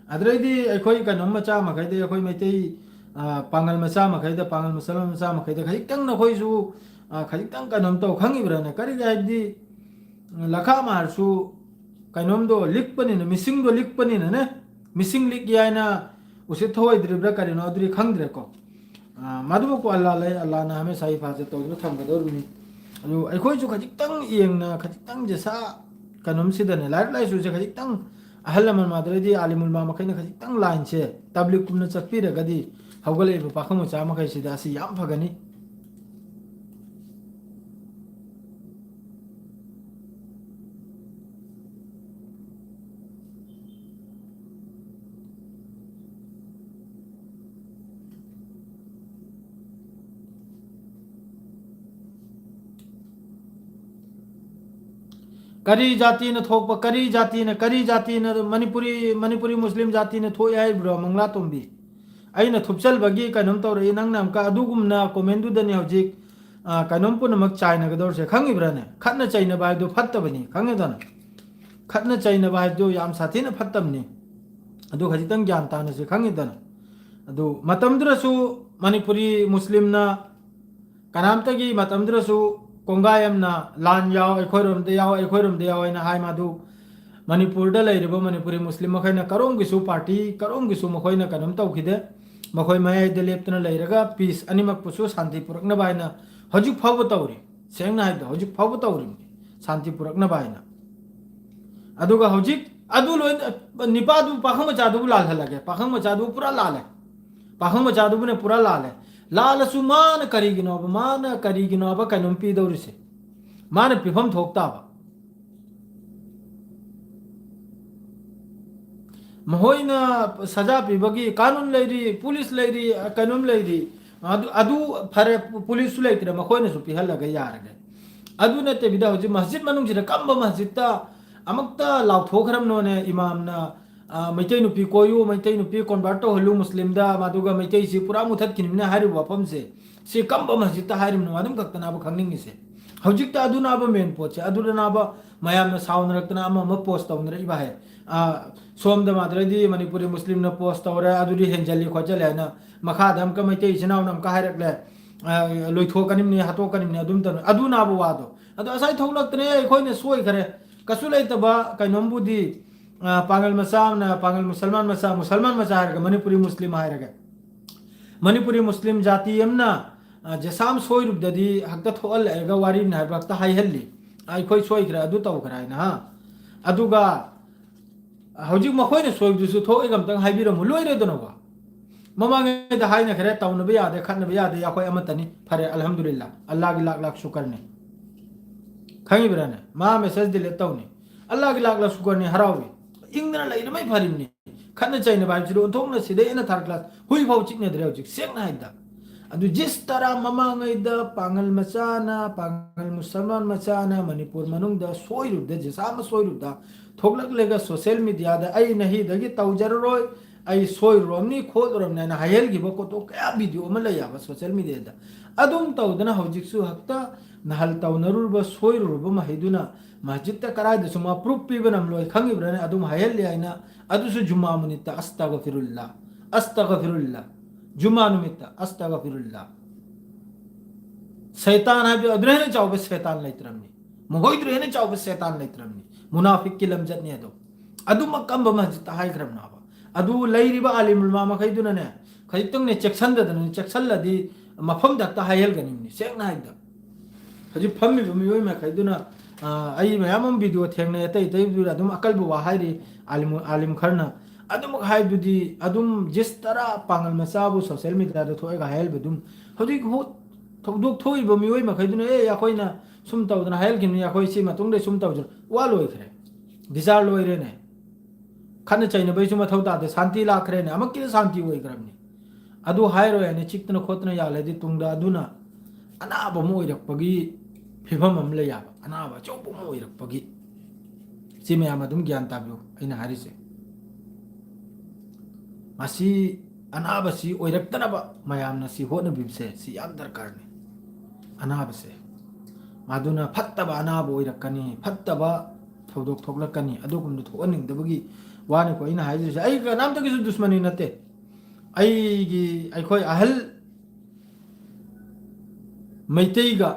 ꯑꯗꯨꯗꯩꯗꯤ ꯑꯩꯈꯣꯏ ꯀꯩꯅꯣꯝ ꯃꯆꯥ ꯃꯈꯩꯗꯤ, ꯑꯩꯈꯣꯏ ꯃꯩꯇꯩ, ꯑ, ꯄꯥꯉꯜ ꯃꯆꯥ ꯃꯈꯩꯗ, ꯄꯥꯉꯜ ꯃꯆꯥ ꯃꯆꯥ ꯃꯈꯩꯗ ꯈꯖꯤꯛꯇꯪ ꯅꯈꯣꯏꯁꯨ, ꯑ, ꯈꯖꯤꯛꯇꯪ ꯀꯩꯅꯣꯝ ꯇꯧ, ꯈꯪꯉꯤꯕ꯭ꯔꯥꯅꯦ? ꯀꯔꯤꯒꯤ ꯍꯥꯏꯕꯗꯤ, ꯂꯈꯥ ꯃꯥꯔꯁꯨ ꯀꯩꯅꯣꯝꯗꯣ ꯂꯤꯛꯄꯅꯤꯅ, ꯃꯤꯁꯤꯡꯗꯣ ꯂꯤꯛꯄꯅꯤꯅꯅꯦ, ꯃꯤꯁꯤꯡ ꯂꯤꯛꯏ ꯍꯥꯏꯅ ꯎꯁꯤꯠ ꯊꯧꯑꯣꯏꯗ꯭ꯔꯤꯕ꯭ꯔꯥ ꯀꯔꯤꯅꯣ ꯑꯗꯨꯗꯤ ꯈꯪꯗ꯭ꯔꯦꯀꯣ꯫ ꯑ, ꯃꯗꯨꯃꯛꯄꯨ ꯑꯜꯂꯥ ꯂꯩ, ꯑꯜꯂꯥꯅ ꯍꯃꯦꯁꯥ ꯍꯤꯐꯥꯖꯠ ꯇꯧꯗꯨꯅ ꯊꯝꯒꯗꯧꯔꯤꯕꯅꯤ꯫ ꯑꯗꯨ ꯑꯩꯈꯣꯏꯁꯨ ꯈꯖꯤꯛꯇꯪ ꯌꯦꯡꯅ, ꯈꯖꯤꯛꯇꯪ ꯖꯦꯁꯥ ꯀꯩꯅꯣꯝꯁꯤꯗꯅꯦ, ꯂꯥꯏꯔꯤꯛ ꯂꯥꯏꯁꯨꯁꯦ ꯈꯖꯤꯛꯇꯪ ꯑꯍꯜ ꯂꯃꯟ ꯃꯥꯗꯔꯗꯤ ꯑꯥꯂꯤꯃꯨꯜꯃꯥ ꯃꯈꯩꯅ ꯈꯖꯤꯛꯇꯪ ꯂꯥꯏꯟꯁꯦ ꯇꯕ꯭ꯂꯤꯛꯀꯨꯝꯅ ꯆꯠꯄꯤꯔꯒꯗꯤ ꯍꯧꯒꯠꯂꯛꯏꯕ ꯄꯥꯈꯪ ꯃꯆꯥ ꯃꯈꯩꯁꯤꯗ ꯑꯁꯤ ꯌꯥꯝ ꯐꯒꯅꯤ꯫ ꯀꯔꯤ ꯖꯥꯇꯤꯅ ꯊꯣꯛꯄ, ꯀꯔꯤ ꯖꯥꯇꯤꯅ, ꯀꯔꯤ ꯖꯥꯇꯤꯅ ꯃꯅꯤꯄꯨꯔꯤ, ꯃꯅꯤꯄꯨꯔꯤ ꯃꯨꯁꯂꯤꯝ ꯖꯥꯇꯤꯅ ꯊꯣꯛꯑꯦ ꯍꯥꯏꯔꯤꯕ꯭ꯔꯣ, ꯃꯪꯂꯥꯇꯣꯝꯕꯤ? ꯑꯩꯅ ꯊꯨꯞꯆꯜꯕꯒꯤ ꯀꯩꯅꯣꯝ ꯇꯧꯔꯛꯏ, ꯅꯪꯅ ꯑꯃꯨꯛꯀ ꯑꯗꯨꯒꯨꯝꯅ ꯀꯣꯃꯦꯟꯗꯨꯗꯅꯤ ꯍꯧꯖꯤꯛ, ꯑ, ꯀꯩꯅꯣꯝ ꯄꯨꯝꯅꯃꯛ ꯆꯥꯏꯅꯒꯗꯧꯔꯤꯁꯦ, ꯈꯪꯉꯤꯕ꯭ꯔꯥꯅꯦ? ꯈꯠꯅ ꯆꯩꯅꯕ ꯍꯥꯏꯕꯗꯨ ꯐꯠꯇꯕꯅꯤ, ꯈꯪꯉꯦꯗꯅ? ꯈꯠꯅ ꯆꯩꯅꯕ ꯍꯥꯏꯕꯗꯨ ꯌꯥꯝ ꯁꯥꯊꯤꯅ ꯐꯠꯇꯕꯅꯤ꯫ ꯑꯗꯨ ꯈꯖꯤꯛꯇꯪ ꯒ꯭ꯌꯥꯟ ꯇꯥꯅꯁꯦ, ꯈꯪꯉꯤꯗꯅ? ꯑꯗꯨ ꯃꯇꯝꯗꯨꯗꯁꯨ ꯃꯅꯤꯄꯨꯔꯤ ꯃꯨꯁꯂꯤꯝꯅ ꯀꯅꯥꯝꯇꯒꯤ ꯃꯇꯝꯗꯨꯗꯁꯨ ꯀꯣꯡꯒꯥꯏ ꯑꯃꯅ ꯂꯥꯟ ꯌꯥꯎ, ꯑꯩꯈꯣꯏꯔꯣꯝꯗ ꯌꯥꯎ, ꯑꯩꯈꯣꯏꯔꯣꯝꯗ ꯌꯥꯎ ꯍꯥꯏꯅ ꯍꯥꯏ꯫ ꯃꯗꯨ ꯃꯅꯤꯄꯨꯔꯗ ꯂꯩꯔꯤꯕ ꯃꯅꯤꯄꯨꯔꯤ ꯃꯨꯁꯂꯤꯝ ꯃꯈꯩꯅ ꯀꯔꯣꯝꯒꯤꯁꯨ ꯄꯥꯔꯇꯤ, ꯀꯔꯣꯝꯒꯤꯁꯨ ꯃꯈꯣꯏꯅ ꯀꯩꯅꯣꯝ ꯇꯧꯈꯤꯗꯦ꯫ ꯃꯈꯣꯏ ꯃꯌꯥꯏꯗ ꯂꯦꯞꯇꯨꯅ ꯂꯩꯔꯒ ꯄꯤꯁ ꯑꯅꯤꯃꯛꯄꯨꯁꯨ ꯁꯥꯟꯇꯤ ꯄꯨꯔꯛꯅꯕ ꯍꯥꯏꯅ ꯍꯧꯖꯤꯛ ꯐꯥꯎꯕ ꯇꯧꯔꯤ꯫ ꯁꯦꯡꯅ ꯍꯥꯏꯕꯗ ꯍꯧꯖꯤꯛ ꯐꯥꯎꯕ ꯇꯧꯔꯤꯕꯅꯤ, ꯁꯥꯟꯇꯤ ꯄꯨꯔꯛꯅꯕ ꯍꯥꯏꯅ꯫ ꯑꯗꯨꯒ ꯍꯧꯖꯤꯛ ꯑꯗꯨ ꯂꯣꯏ, ꯅꯤꯄꯥꯗꯨ, ꯄꯥꯈꯪ ꯃꯆꯥꯗꯨꯕꯨ ꯂꯥꯜꯍꯜꯂꯒꯦ, ꯄꯥꯈꯪ ꯃꯆꯥꯗꯨꯕꯨ ꯄꯨꯔꯥ ꯂꯥꯜꯂꯦ꯫ ꯄꯥꯈꯪ ꯃꯆꯥꯗꯨꯕꯨꯅꯦ ꯄꯨꯔꯥ ꯂꯥꯜꯂꯦ꯫ ꯂꯥꯜꯂꯁꯨ ꯃꯥꯅ ꯀꯔꯤꯒꯤꯅꯣꯕ, ꯃꯥꯅ ꯀꯔꯤꯒꯤꯅꯣꯕ ꯀꯩꯅꯣꯝ ꯄꯤꯗꯧꯔꯤꯁꯦ? ꯃꯥꯅ ꯄꯤꯐꯝ ꯊꯣꯛ ꯇꯥꯕ꯫ ꯃꯈꯣꯏꯅ ꯁꯖꯥ ꯄꯤꯕꯒꯤ ꯀꯥꯅꯨꯟ ꯂꯩꯔꯤ, ꯄꯨꯂꯤꯁ ꯂꯩꯔꯤ, ꯀꯩꯅꯣꯝ ꯂꯩꯔꯤ꯫ ꯑꯗꯨ, ꯑꯗꯨ ꯐꯔꯦ, ꯄꯨꯂꯤꯁꯁꯨ ꯂꯩꯇ꯭ꯔꯦ, ꯃꯈꯣꯏꯅꯁꯨ ꯄꯤꯍꯜꯂꯒ ꯌꯥꯔꯒꯦ꯫ ꯑꯗꯨ ꯅꯠꯇꯕꯤꯗ ꯍꯧꯖꯤꯛ ꯃꯁꯖꯤꯗ ꯃꯅꯨꯡꯁꯤꯗ ꯀꯝꯕ ꯃꯁꯖꯤꯗꯇ ꯑꯃꯨꯛꯇ ꯂꯥꯎꯊꯣꯛꯈ꯭ꯔꯕꯅꯣꯅꯦ ꯏꯃꯥꯝꯅ, ꯑ, ꯃꯩꯇꯩ ꯅꯨꯄꯤ ꯀꯣꯏꯌꯨ, ꯃꯩꯇꯩ ꯅꯨꯄꯤ convert ꯇꯧꯍꯜꯂꯨ ꯃꯨꯁꯂꯤꯝꯗ, ꯃꯗꯨꯒ ꯃꯩꯇꯩꯁꯤ ꯄꯨꯔꯥ ꯃꯨꯊꯠꯈꯤꯅꯤꯅ ꯍꯥꯏꯔꯤꯕ ꯋꯥꯐꯝꯁꯦ, ꯁꯤ ꯀꯝꯕ ꯃꯁꯖꯤꯗꯇ ꯍꯥꯏꯔꯤꯕꯅꯣ? ꯑꯗꯨꯝ ꯈꯛꯇꯅꯦꯕ ꯈꯪꯅꯤꯡꯉꯤꯁꯦ꯫ ꯍꯧꯖꯤꯛꯇ ꯑꯗꯨꯅꯦꯕ main ꯄꯣꯠꯁꯦ꯫ ꯑꯗꯨꯗꯅꯦꯕ ꯃꯌꯥꯝꯅ ꯁꯥꯎꯅꯔꯛꯇꯅ ꯑꯃ ꯑꯃ post ꯇꯧꯅꯔꯛꯏꯕ ꯍꯥꯏ꯫ ꯑ, ꯁꯣꯝꯗ ꯃꯥꯗ꯭ꯔꯗꯤ ꯃꯅꯤꯄꯨꯔꯤ ꯃꯨꯁꯂꯤꯝꯅ post ꯇꯧꯔꯦ, ꯑꯗꯨꯗꯤ ꯍꯦꯟꯖꯜꯂꯤ ꯈꯣꯠꯆꯜꯂꯤ ꯍꯥꯏꯅ ꯃꯈꯥꯗ ꯑꯃꯨꯛꯀ ꯃꯩꯇꯩ ꯏꯆꯤꯟ ꯏꯅꯥꯎꯅ ꯑꯃꯨꯛꯀ ꯍꯥꯏꯔꯛꯂꯦ, ꯑ, ꯂꯣꯏꯊꯣꯛꯀꯅꯤꯝꯅꯤ, ꯍꯥꯠꯇꯣꯛꯀꯅꯤꯝꯅꯤ, ꯑꯗꯨꯝ ꯇꯧꯅꯤ꯫ ꯑꯗꯨꯅꯦꯕ ꯋꯥꯗꯣ꯫ ꯑꯗꯣ ꯉꯁꯥꯏ ꯊꯣꯛꯂꯛꯇ꯭ꯔꯦ, ꯑꯩꯈꯣꯏꯅ ꯁꯣꯏꯈꯔꯦ꯫ ꯀꯩꯁꯨ ꯂꯩꯇꯕ ꯀꯩꯅꯣꯝꯕꯨꯗꯤ, ꯑ, ꯄꯥꯡꯒꯜ ꯃꯆꯥ ꯑꯃꯅ, ꯄꯥꯡꯒꯜ ꯃꯨꯁꯜꯃꯥꯟ ꯃꯆꯥ, ꯃꯨꯁꯜꯃꯥꯟ ꯃꯆꯥ ꯍꯥꯏꯔꯒ ꯃꯅꯤꯄꯨꯔꯤ ꯃꯨꯁꯂꯤꯝ ꯍꯥꯏꯔꯒ, ꯃꯅꯤꯄꯨꯔꯤ ꯃꯨꯁꯂꯤꯝ ꯖꯥꯇꯤ ꯑꯃꯅ, ꯑ, ꯖꯦꯁꯥꯝ ꯁꯣꯏꯔꯨꯕꯗꯗꯤ ꯍꯛꯇ ꯊꯣꯛꯍꯜꯂꯛꯑꯒ ꯋꯥꯔꯤꯅꯤ ꯍꯥꯏꯕ ꯍꯛꯇ ꯍꯥꯏꯍꯜꯂꯤ꯫ ꯑꯩꯈꯣꯏ ꯁꯣꯏꯈ꯭ꯔꯦ, ꯑꯗꯨ ꯇꯧꯈ꯭ꯔꯦ ꯍꯥꯏꯅ, ꯍꯥ? ꯑꯗꯨꯒ ꯍꯧꯖꯤꯛ ꯃꯈꯣꯏꯅ ꯁꯣꯏꯕꯗꯨꯁꯨ ꯊꯣꯛꯑꯦꯒ ꯑꯝꯇꯪ ꯍꯥꯏꯕꯤꯔꯝꯃꯨ, ꯂꯣꯏꯔꯦꯗꯅꯀꯣ꯫ ꯃꯃꯥꯡꯉꯩꯗ ꯍꯥꯏꯅꯈ꯭ꯔꯦ, ꯇꯧꯅꯕ ꯌꯥꯗꯦ, ꯈꯠꯅꯕ ꯌꯥꯗꯦ, ꯑꯩꯈꯣꯏ ꯑꯃꯠꯇꯅꯤ꯫ ꯐꯔꯦ, ꯑꯜꯍꯝꯗꯨꯂꯤꯜꯂꯥ, ꯑꯜꯂꯥꯒꯤ ꯂꯥꯛ ꯂꯥꯛ ꯁꯨꯀꯔꯅꯤ꯫ ꯈꯪꯉꯤꯕ꯭ꯔꯥꯅꯦ? ꯃꯥ message delete ꯇꯧꯅꯤ꯫ ꯑꯜꯂꯥꯒꯤ ꯂꯥꯛ ꯂꯥꯛ ꯁꯨꯀꯔꯅꯤ, ꯍꯔꯥꯎꯏ꯫ ꯏꯪꯗꯅ ꯂꯩꯔꯤꯃꯩ ꯐꯔꯤꯕꯅꯤ꯫ ꯈꯠꯅ ꯆꯩꯅꯕ ꯍꯥꯏꯕꯁꯤꯗꯤ ꯑꯣꯟꯊꯣꯛꯅ ꯁꯤꯗꯩ ꯍꯦꯟꯅ third class, ꯍꯨꯏ ꯐꯥꯎ ꯆꯤꯛꯅꯗ꯭ꯔꯦ ꯍꯧꯖꯤꯛ, ꯁꯦꯡꯅ ꯍꯥꯏꯕꯗ꯫ ꯑꯗꯨ ꯖꯤꯁ ꯇꯔꯥ ꯃꯃꯥꯡꯉꯩꯗ ꯄꯥꯡꯒꯜ ꯃꯆꯥꯅ, ꯄꯥꯡꯒꯜ ꯃꯨꯁꯜꯃꯥꯟ ꯃꯆꯥꯅ ꯃꯅꯤꯄꯨꯔ ꯃꯅꯨꯡꯗ ꯁꯣꯏꯔꯨꯕꯗ, ꯖꯤꯁꯥ ꯑꯃ ꯁꯣꯏꯔꯨꯕꯗ, ꯊꯣꯛꯂꯛꯂꯒ social mediaꯗ "ꯑꯩ ꯅꯍꯤꯗꯒꯤ ꯇꯧꯖꯔꯔꯣꯏ, ꯑꯩ ꯁꯣꯏꯔꯨꯔꯝꯅꯤ, ꯈꯣꯠꯂꯨꯔꯝꯅꯤ" ꯍꯥꯏꯅ ꯍꯥꯏꯍꯜꯈꯤꯕ ꯀꯣꯇꯣ ꯀꯌꯥ video ꯑꯃ ꯂꯩ ꯍꯥꯏꯕ social mediaꯗ꯫ ꯑꯗꯨꯝ ꯇꯧꯗꯅ ꯍꯧꯖꯤꯛꯁꯨ ꯍꯦꯛꯇ ꯅꯍꯜ ꯇꯧꯅꯔꯨꯔꯕ, ꯁꯣꯏꯔꯨꯔꯕ ꯃꯍꯩꯗꯨꯅ ꯃꯁꯖꯤꯗꯇ ꯀꯗꯥꯏꯗꯁꯨ ꯃꯥ proof ꯄꯤꯕ ꯅꯝꯂꯣꯏ, ꯈꯪꯉꯤꯕ꯭ꯔꯥꯅꯦ? ꯑꯗꯨꯝ ꯍꯥꯏꯍꯜꯂꯤ ꯍꯥꯏꯅ꯫ ꯑꯗꯨꯁꯨ ꯖꯨꯃꯥ ꯅꯨꯃꯤꯠꯇ "ꯑꯁꯇꯒꯐꯤꯔꯨꯜꯂꯥ, ꯑꯁꯇꯒꯐꯤꯔꯨꯜꯂꯥ", ꯖꯨꯃꯥ ꯅꯨꯃꯤꯠꯇ "ꯑꯁꯇꯒꯐꯤꯔꯨꯜꯂꯥ"꯫ ꯁꯩꯇꯥꯟ ꯍꯥꯏꯕꯗꯨ ꯑꯗꯨꯅ ꯍꯦꯟꯅ ꯆꯥꯎꯕ ꯁꯩꯇꯥꯟ ꯂꯩꯇ꯭ꯔꯕꯅꯤ꯫ ꯃꯈꯣꯏꯗꯨꯅ ꯍꯦꯟꯅ ꯆꯥꯎꯕ ꯁꯩꯇꯥꯟ ꯂꯩꯇ꯭ꯔꯕꯅꯤ꯫ ꯃꯨꯅꯥꯐꯤꯛꯀꯤ ꯂꯝꯆꯠꯅꯤ ꯑꯗꯣ꯫ ꯑꯗꯨꯃꯛ ꯀꯝꯕ ꯃꯁꯖꯤꯗꯇ ꯍꯥꯏꯈ꯭ꯔꯕꯅꯣꯕ? ꯑꯗꯨ ꯂꯩꯔꯤꯕ ꯑꯥꯂꯤꯝ ꯎꯂꯃꯥ ꯃꯈꯩꯗꯨꯅꯅꯦ, ꯈꯖꯤꯛꯇꯪꯅꯦ ꯆꯦꯛꯁꯤꯟꯗꯗꯅꯅꯦ, ꯆꯦꯛꯁꯤꯜꯂꯗꯤ ꯃꯐꯝꯗ ꯍꯦꯛꯇ ꯍꯥꯏꯍꯜꯒꯅꯤꯕꯅꯤ, ꯁꯦꯡꯅ ꯍꯥꯏꯕꯗ꯫ ꯍꯧꯖꯤꯛ ꯐꯝꯃꯤꯕ ꯃꯤꯑꯣꯏ ꯃꯈꯩꯗꯨꯅ, ꯑ, ꯑꯩ ꯃꯌꯥꯝ ꯑꯃ ꯚꯤꯗꯤꯑꯣ ꯊꯦꯡꯅꯩ, ꯑꯇꯩ ꯑꯇꯩꯗꯨꯗ ꯑꯗꯨꯝ ꯑꯀꯜꯕ ꯋꯥ ꯍꯥꯏꯔꯤ꯫ ꯑꯥꯂꯤꯝ, ꯑꯥꯂꯤꯝ ꯈꯔꯅ ꯑꯗꯨꯃꯛ ꯍꯥꯏꯕꯗꯨꯗꯤ, ꯑꯗꯨꯝ ꯖꯤꯁ ꯇꯔꯥ ꯄꯥꯡꯒꯜ ꯃꯆꯥꯕꯨ ꯁꯣꯁꯤꯌꯦꯜ ꯃꯤꯗꯤꯌꯥꯗ ꯊꯣꯛꯑꯒ ꯍꯥꯏꯍꯜꯕ ꯑꯗꯨꯝ, ꯍꯧꯖꯤꯛ ꯍꯨ-, ꯊꯧꯗꯣꯛ ꯊꯣꯛꯏꯕ ꯃꯤꯑꯣꯏ ꯃꯈꯩꯗꯨꯅ, "ꯑꯦ, ꯑꯩꯈꯣꯏꯅ ꯁꯨꯝ ꯇꯧꯗꯅ ꯍꯥꯏꯍꯜꯈꯤꯕꯅꯤ, ꯑꯩꯈꯣꯏ ꯁꯤ ꯃꯇꯨꯡꯗ ꯁꯨꯝ ꯇꯧꯁꯤꯔ", ꯋꯥ ꯂꯣꯏꯈ꯭ꯔꯦ, ꯕꯤꯆꯥꯔ ꯂꯣꯏꯔꯦꯅꯦ꯫ ꯈꯠꯅ ꯆꯩꯅꯕꯩꯁꯨ ꯃꯊꯧ ꯇꯥꯗꯦ, ꯁꯥꯟꯇꯤ ꯂꯥꯛꯈ꯭ꯔꯦꯅꯦ, ꯑꯃꯨꯛꯀꯤꯗ ꯁꯥꯟꯇꯤ ꯑꯣꯏꯈ꯭ꯔꯕꯅꯤ꯫ ꯑꯗꯨ ꯍꯥꯏꯔꯣꯏ ꯍꯥꯏꯅ ꯆꯤꯛꯇꯅ ꯈꯣꯠꯇꯅ ꯌꯥꯜꯂꯗꯤ ꯇꯨꯡꯗ ꯑꯗꯨꯅ ꯑꯅꯥꯕ ꯑꯃ ꯑꯣꯏꯔꯛꯄꯒꯤ ꯐꯤꯕꯝ ꯑꯃ ꯂꯩ ꯌꯥꯕ, ꯑꯅꯥꯕ ꯑꯆꯧꯕ ꯑꯃ ꯑꯣꯏꯔꯛꯄꯒꯤ꯫ ꯁꯤ ꯃꯌꯥꯝ ꯑꯗꯨꯝ ꯒ꯭ꯌꯥꯟ ꯇꯥꯕꯤꯌꯨ ꯑꯩꯅ ꯍꯥꯏꯔꯤꯁꯦ꯫ ꯃꯁꯤ ꯑꯅꯥꯕꯁꯤ ꯑꯣꯏꯔꯛꯇꯅꯕ ꯃꯌꯥꯝꯅ ꯁꯤ ꯍꯣꯠꯅꯕꯤꯕꯁꯦ ꯁꯤ ꯌꯥꯝ ꯗꯔꯀꯥꯔꯅꯤ꯫ ꯑꯅꯥꯕꯁꯦ, ꯃꯗꯨꯅ ꯐꯠꯇꯕ ꯑꯅꯥꯕ ꯑꯣꯏꯔꯛꯀꯅꯤ, ꯐꯠꯇꯕ ꯊꯧꯗꯣꯛ ꯊꯣꯛꯂꯛꯀꯅꯤ, ꯑꯗꯨꯒꯨꯝꯕꯗꯣ ꯊꯣꯛꯍꯟꯅꯤꯡꯗꯕꯒꯤ ꯋꯥꯅꯤꯀꯣ ꯑꯩꯅ ꯍꯥꯏꯖꯔꯤꯁꯦ꯫ ꯑꯩ ꯀꯅꯥꯝꯇꯒꯤꯁꯨ ꯗꯨꯁꯃꯅꯤ ꯅꯠꯇꯦ꯫ ꯑꯩꯒꯤ, ꯑꯩꯈꯣꯏ ꯑꯍꯜ ꯃꯩꯇꯩꯒ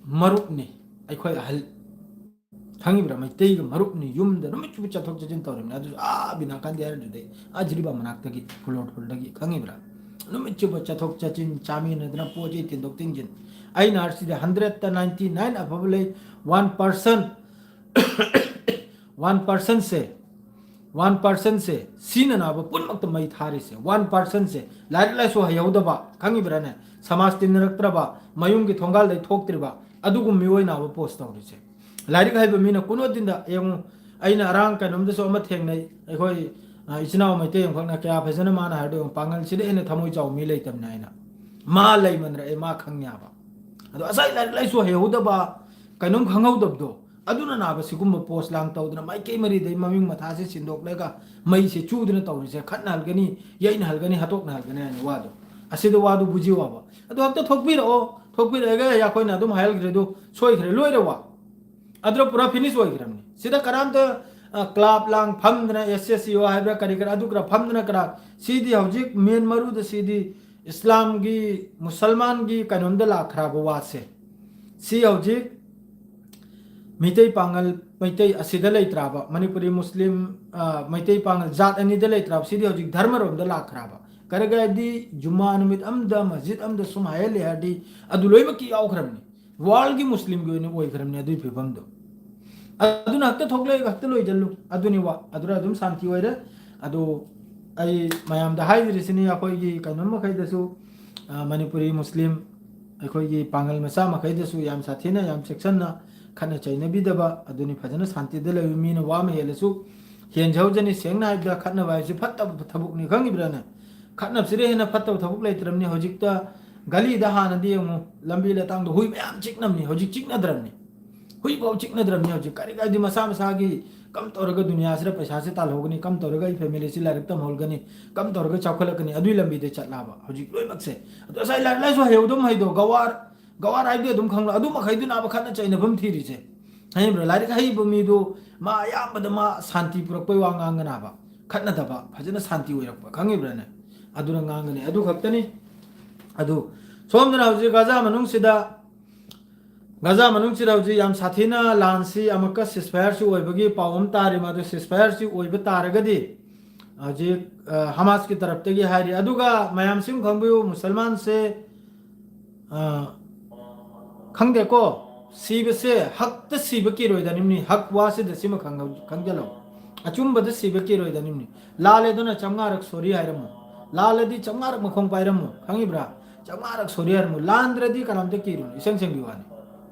ꯃꯔꯨꯞꯅꯤ, ꯑꯩꯈꯣꯏ ꯑꯍꯜ꯫ ꯈꯪꯉꯤꯕ꯭ꯔꯥ? ꯃꯩꯇꯩꯒ ꯃꯔꯨꯞꯅꯤ, ꯌꯨꯝꯗ ꯅꯨꯃꯤꯠ ꯆꯨꯞꯄ ꯆꯠꯊꯣꯛ ꯆꯠꯁꯤꯟ ꯇꯧꯔꯤꯕꯅꯤ꯫ ꯑꯗꯨꯁꯨ ꯑꯥ ꯕꯤꯅꯥꯀꯥꯟꯗ ꯍꯥꯏꯔꯗꯨꯗꯩ, ꯑꯥ ꯖꯤꯔꯤꯕꯥꯝ ꯃꯅꯥꯛꯇꯒꯤ, ꯈꯨꯂꯣꯠ ꯈꯨꯜꯗꯒꯤ, ꯈꯪꯉꯤꯕ꯭ꯔꯥ? ꯅꯨꯃꯤꯠ ꯆꯨꯞꯄ ꯆꯠꯊꯣꯛ ꯆꯠꯁꯤꯟ, ꯆꯥꯃꯤꯟꯅꯗꯅ, ꯄꯣꯠ ꯆꯩ ꯊꯤꯟꯗꯣꯛ ꯊꯤꯟꯖꯤꯟ꯫ ꯑꯩꯅ ꯍꯥꯏꯔꯤꯁꯤꯗꯤ hundred ꯇ ninety nine ꯑꯐꯕ ꯂꯩ, one percent, one percent ꯁꯦ, one percent ꯁꯦ, ꯁꯤꯅꯅꯕ ꯄꯨꯝꯅꯃꯛꯇ ꯃꯩ ꯊꯥꯔꯤꯁꯦ, one percent ꯁꯦ, ꯂꯥꯏꯔꯤꯛ ꯂꯥꯏꯁꯨ ꯍꯩꯍꯧꯗꯕ, ꯈꯪꯉꯤꯕ꯭ꯔꯥꯅꯦ? ꯁꯃꯥꯖ ꯇꯤꯟꯅꯔꯛꯇ꯭ꯔꯕ, ꯃꯌꯨꯝꯒꯤ ꯊꯣꯡꯒꯥꯜꯗꯩ ꯊꯣꯛꯇ꯭ꯔꯤꯕ, ꯑꯗꯨꯒꯨꯝꯕ ꯃꯤꯑꯣꯏꯅꯕ ꯄꯣꯁ ꯇꯧꯔꯤꯁꯦ꯫ ꯂꯥꯏꯔꯤꯛ ꯍꯩꯕ ꯃꯤꯅ ꯀꯨꯟ ꯋꯥꯇꯤꯟꯗ ꯌꯦꯡꯉꯨ꯫ ꯑꯩꯅ ꯑꯔꯥꯡ ꯀꯩꯅꯣꯝꯗꯁꯨ ꯑꯃ ꯊꯦꯡꯅꯩ, ꯑꯩꯈꯣꯏ, ꯑ, ꯏꯆꯤꯟ ꯏꯅꯥꯎ ꯃꯩꯇꯩ ꯑꯃꯈꯛꯅ ꯀꯌꯥ ꯐꯖꯅ ꯃꯥꯅ ꯍꯥꯏꯔꯗꯣ ꯌꯦꯡꯉꯨ, ꯄꯥꯡꯒꯜꯁꯤꯗ ꯍꯦꯟꯅ ꯊꯃꯣꯏ ꯆꯥꯎꯕ ꯃꯤ ꯂꯩꯇꯕꯅꯦ ꯍꯥꯏꯅ꯫ ꯃꯥ ꯂꯩꯃꯟꯗ꯭ꯔꯦ, ꯑꯩ ꯃꯥ ꯈꯪꯉꯦꯕ꯫ ꯑꯗꯣ ꯉꯁꯥꯏ ꯂꯥꯏꯔꯤꯛ ꯂꯥꯏꯁꯨ ꯍꯩꯍꯧꯗꯕ, ꯀꯩꯅꯣꯝ ꯈꯪꯍꯧꯗꯕꯗꯣ, ꯑꯗꯨꯅ ꯅꯥꯕ ꯁꯤꯒꯨꯝꯕ ꯄꯣꯁ ꯂꯥꯡ ꯇꯧꯗꯅ ꯃꯥꯏꯀꯩ ꯃꯔꯤꯗꯩ ꯃꯃꯤꯡ ꯃꯊꯥꯁꯦ ꯁꯤꯟꯗꯣꯛꯂꯒ ꯃꯩꯁꯦ ꯆꯨꯗꯅ ꯇꯧꯔꯤꯁꯦ, ꯈꯠꯅ ꯍꯜꯒꯅꯤ, ꯌꯩꯅ ꯍꯜꯒꯅꯤ, ꯍꯥꯠꯇꯣꯛꯅ ꯍꯜꯒꯅꯤ ꯍꯥꯏꯅ ꯋꯥꯗꯣ꯫ ꯑꯁꯤꯗ ꯋꯥꯗꯨ ꯕꯨꯖꯤꯋꯥꯕ꯫ ꯑꯗꯨ ꯍꯦꯛꯇ ꯊꯣꯛꯄꯤꯔꯛꯑꯣ, ꯊꯣꯛꯄꯤꯔꯛꯑꯒ ꯑꯩꯈꯣꯏꯅ ꯑꯗꯨꯝ ꯍꯥꯏꯍꯜꯈ꯭ꯔꯦ, ꯑꯗꯨ ꯁꯣꯏꯈ꯭ꯔꯦ, ꯂꯣꯏꯔꯦ ꯋꯥ꯫ ꯑꯗꯨꯅ ꯄꯨꯔꯥ ꯐꯤꯅꯤꯁ ꯑꯣꯏꯈ꯭ꯔꯕꯅꯤ꯫ ꯁꯤꯗ ꯀꯅꯥꯝꯇ, ꯑ, ꯀ꯭ꯂꯕ ꯂꯥꯡ ꯐꯝꯗꯅ, ꯑꯦꯁ ꯑꯦꯁ ꯁꯤ ꯑꯣ ꯍꯥꯏꯕ꯭ꯔꯥ, ꯀꯔꯤ ꯀꯔꯥ, ꯑꯗꯨ ꯈꯔ ꯐꯝꯗꯅ ꯀꯅꯥ, ꯁꯤꯗꯤ ꯍꯧꯖꯤꯛ ꯃꯦꯟ ꯃꯔꯨꯗ ꯁꯤꯗꯤ ꯏꯁꯂꯥꯝꯒꯤ, ꯃꯨꯁꯜꯃꯥꯟꯒꯤ ꯀꯩꯅꯣꯝꯗ ꯂꯥꯛꯈ꯭ꯔꯕ ꯋꯥꯁꯦ꯫ ꯁꯤ ꯍꯧꯖꯤꯛ ꯃꯤꯇꯩ ꯄꯥꯉꯜ, ꯃꯩꯇꯩ ꯑꯁꯤꯗ ꯂꯩꯇ꯭ꯔꯕ, ꯃꯅꯤꯄꯨꯔꯤ ꯃꯨꯁꯂꯤꯝ, ꯑ, ꯃꯩꯇꯩ ꯄꯥꯉꯜ ꯖꯥꯠ ꯑꯅꯤꯗ ꯂꯩꯇ꯭ꯔꯕ, ꯁꯤꯗꯤ ꯍꯧꯖꯤꯛ ꯙꯔꯃꯔꯣꯝꯗ ꯂꯥꯛꯈ꯭ꯔꯕ꯫ ꯀꯔꯤꯒꯤꯗꯤ ꯖꯨꯃꯥ ꯅꯨꯃꯤꯠ ꯑꯃꯗ ꯃꯁꯖꯤꯗ ꯑꯃꯗ ꯁꯨꯝ ꯍꯥꯏꯍꯜꯂꯦ ꯍꯥꯏꯔꯗꯤ ꯑꯗꯨ ꯂꯣꯏꯅꯃꯛꯀꯤ ꯌꯥꯎꯈ꯭ꯔꯕꯅꯤ꯫ ꯋꯥꯔꯜꯒꯤ ꯃꯨꯁꯂꯤꯝꯒꯤ ꯑꯣꯏꯅ ꯑꯣꯏꯈ꯭ꯔꯕꯅꯤ ꯑꯗꯨꯒꯤ ꯐꯤꯕꯝꯗꯣ꯫ ꯑꯗꯨꯅ ꯍꯛꯇ ꯊꯣꯛꯂꯛꯑꯦ, ꯍꯛꯇ ꯂꯣꯏꯁꯤꯜꯂꯨ꯫ ꯑꯗꯨꯅꯤ ꯋꯥ꯫ ꯑꯗꯨꯅ ꯑꯗꯨꯝ ꯁꯥꯟꯇꯤ ꯑꯣꯏꯔꯦ꯫ ꯑꯗꯨ ꯑꯩ ꯃꯌꯥꯝꯗ ꯍꯥꯏꯖꯔꯤꯁꯤꯅꯤ, ꯑꯩꯈꯣꯏꯒꯤ ꯀꯩꯅꯣ ꯃꯈꯩꯗꯁꯨ, ꯑ, ꯃꯅꯤꯄꯨꯔꯤ ꯃꯨꯁꯂꯤꯝ ꯑꯩꯈꯣꯏꯒꯤ ꯄꯥꯡꯒꯜ ꯃꯆꯥ ꯃꯈꯩꯗꯁꯨ ꯌꯥꯝ ꯁꯥꯊꯤꯅ, ꯌꯥꯝ ꯆꯦꯛꯁꯤꯟꯅ ꯈꯠꯅ ꯆꯩꯅꯕꯤꯗꯕ꯫ ꯑꯗꯨꯅꯤ ꯐꯖꯅ ꯁꯥꯟꯇꯤꯗ ꯂꯩꯕ ꯃꯤꯅ ꯋꯥ ꯑꯃ ꯍꯦꯜꯂꯁꯨ ꯍꯦꯟꯖꯍꯧꯖꯅꯤ꯫ ꯁꯦꯡꯅ ꯍꯥꯏꯕꯗ ꯈꯠꯅꯕ ꯍꯥꯏꯕꯁꯤ ꯐꯠꯇꯕ ꯊꯕꯛꯅꯤ, ꯈꯪꯉꯤꯕ꯭ꯔꯥꯅꯦ? ꯈꯠꯅꯕꯁꯤꯗ ꯍꯦꯟꯅ ꯐꯠꯇꯕ ꯊꯕꯛ ꯂꯩꯇ꯭ꯔꯕꯅꯤ꯫ ꯍꯧꯖꯤꯛꯇ ꯒꯂꯤꯗ ꯍꯥꯟꯅꯗꯤ ꯌꯦꯡꯉꯨ, ꯂꯝꯕꯤ ꯂꯇꯥꯡꯗ ꯍꯨꯏ ꯃꯌꯥꯝ ꯆꯤꯛꯅꯕꯅꯤ, ꯍꯧꯖꯤꯛ ꯆꯤꯛꯅꯗ꯭ꯔꯕꯅꯤ꯫ ꯍꯨꯏꯐꯥꯎ ꯆꯤꯛꯅꯗ꯭ꯔꯕꯅꯤ ꯍꯧꯖꯤꯛ꯫ ꯀꯔꯤ ꯀꯥꯏꯗꯤ ꯃꯁꯥ ꯃꯁꯥꯒꯤ ꯀꯝ ꯇꯧꯔꯒ ꯗꯨꯅꯤꯌꯥꯁꯤꯗ ꯄꯩꯁꯥꯁꯦ ꯇꯥꯜꯍꯧꯒꯅꯤ, ꯀꯝ ꯇꯧꯔꯒ ꯑꯩ ꯐꯦꯃꯤꯂꯤꯁꯤ ꯂꯥꯏꯔꯤꯛ ꯇꯝꯍꯧꯒꯅꯤ, ꯀꯝ ꯇꯧꯔꯒ ꯆꯥꯎꯈꯠꯂꯛꯀꯅꯤ, ꯑꯗꯨꯒꯤ ꯂꯝꯕꯤꯗ ꯆꯠꯂꯕ ꯍꯧꯖꯤꯛ ꯂꯣꯏꯅꯃꯛꯁꯦ꯫ ꯑꯗꯣ ꯉꯁꯥꯏ ꯂꯥꯏꯔꯤꯛ ꯂꯥꯏꯁꯨ ꯍꯩꯍꯧꯗꯕ ꯃꯈꯩꯗꯣ, ꯒꯋꯥꯔ, ꯒꯋꯥꯔ ꯍꯥꯏꯕꯗꯤ ꯑꯗꯨꯝ ꯈꯪꯂꯣ, ꯑꯗꯨ ꯃꯈꯩꯗꯨꯅ ꯑꯃ ꯈꯠꯅ ꯆꯩꯅꯐꯝ ꯊꯤꯔꯤꯁꯦ꯫ ꯈꯪꯕ꯭ꯔꯥ? ꯂꯥꯏꯔꯤꯛ ꯍꯩꯕ ꯃꯤꯗꯨ ꯃꯥ ꯑꯌꯥꯝꯕꯗ ꯃꯥ ꯁꯥꯟꯇꯤ ꯄꯨꯔꯛꯄꯩ ꯋꯥ ꯉꯥꯡꯒꯅꯥꯕ, ꯈꯠꯅꯗꯕ, ꯐꯖꯅ ꯁꯥꯟꯇꯤ ꯑꯣꯏꯔꯛꯄ, ꯈꯪꯉꯤꯕ꯭ꯔꯥꯅꯦ? ꯑꯗꯨꯅ ꯉꯥꯡꯒꯅꯤ꯫ ꯑꯗꯨ ꯈꯛꯇꯅꯤ꯫ ꯑꯗꯨ ꯁꯣꯝꯗꯅ ꯍꯧꯖꯤꯛ ꯒꯥꯖꯥ ꯃꯅꯨꯡꯁꯤꯗ, ꯒꯥꯖꯥ ꯃꯅꯨꯡꯁꯤꯗ ꯍꯧꯖꯤꯛ ꯌꯥꯝ ꯁꯥꯊꯤꯅ ꯂꯥꯟꯁꯤ ꯑꯃꯨꯛꯀ ceasefire ꯁꯤ ꯑꯣꯏꯕꯒꯤ ꯄꯥꯎ ꯑꯃ ꯇꯥꯔꯤ꯫ ꯃꯗꯨ ceasefire ꯁꯤ ꯑꯣꯏꯕ ꯇꯥꯔꯒꯗꯤ ꯍꯧꯖꯤꯛ, ꯑ, ꯍꯃꯥꯁꯀꯤ ꯇꯔꯞꯇꯒꯤ ꯍꯥꯏꯔꯤ꯫ ꯑꯗꯨꯒ ꯃꯌꯥꯝꯁꯤ ꯑꯃ ꯈꯪꯕꯤꯌꯨ, ꯃꯨꯁꯜꯃꯥꯟꯁꯦ, ꯑ, ꯈꯪꯗꯦꯀꯣ, ꯁꯤꯕꯁꯦ ꯍꯛꯇ ꯁꯤꯕ ꯀꯤꯔꯣꯏꯗꯅꯤꯝꯅꯤ꯫ ꯍꯛ ꯋꯥꯁꯤꯗ ꯁꯤꯃ ꯈꯪ-, ꯈꯪꯖꯜꯂꯣ꯫ ꯑꯆꯨꯝꯕꯗ ꯁꯤꯕ ꯀꯤꯔꯣꯏꯗꯅꯤꯝꯅꯤ꯫ ꯂꯥꯜꯂꯦ ꯑꯗꯨꯅ ꯆꯥꯝꯃꯉꯥꯔꯛ sorry ꯍꯥꯏꯔꯝꯃꯨ꯫ ꯂꯥꯜꯂꯗꯤ ꯆꯥꯝꯃꯉꯥꯔꯛ ꯃꯈꯣꯡ ꯄꯥꯏꯔꯝꯃꯨ꯫ ꯈꯪꯉꯤꯕ꯭ꯔꯥ? ꯆꯥꯝꯃꯉꯥꯔꯛ sorry ꯍꯥꯏꯔꯝꯃꯨ꯫ ꯂꯥꯟꯗ꯭ꯔꯗꯤ ꯀꯅꯥꯝꯇ ꯀꯤꯔꯨꯅꯨ꯫ ꯏꯁꯦꯡ ꯁꯦꯡꯕꯤꯌꯨ ꯋꯥꯅꯤ꯫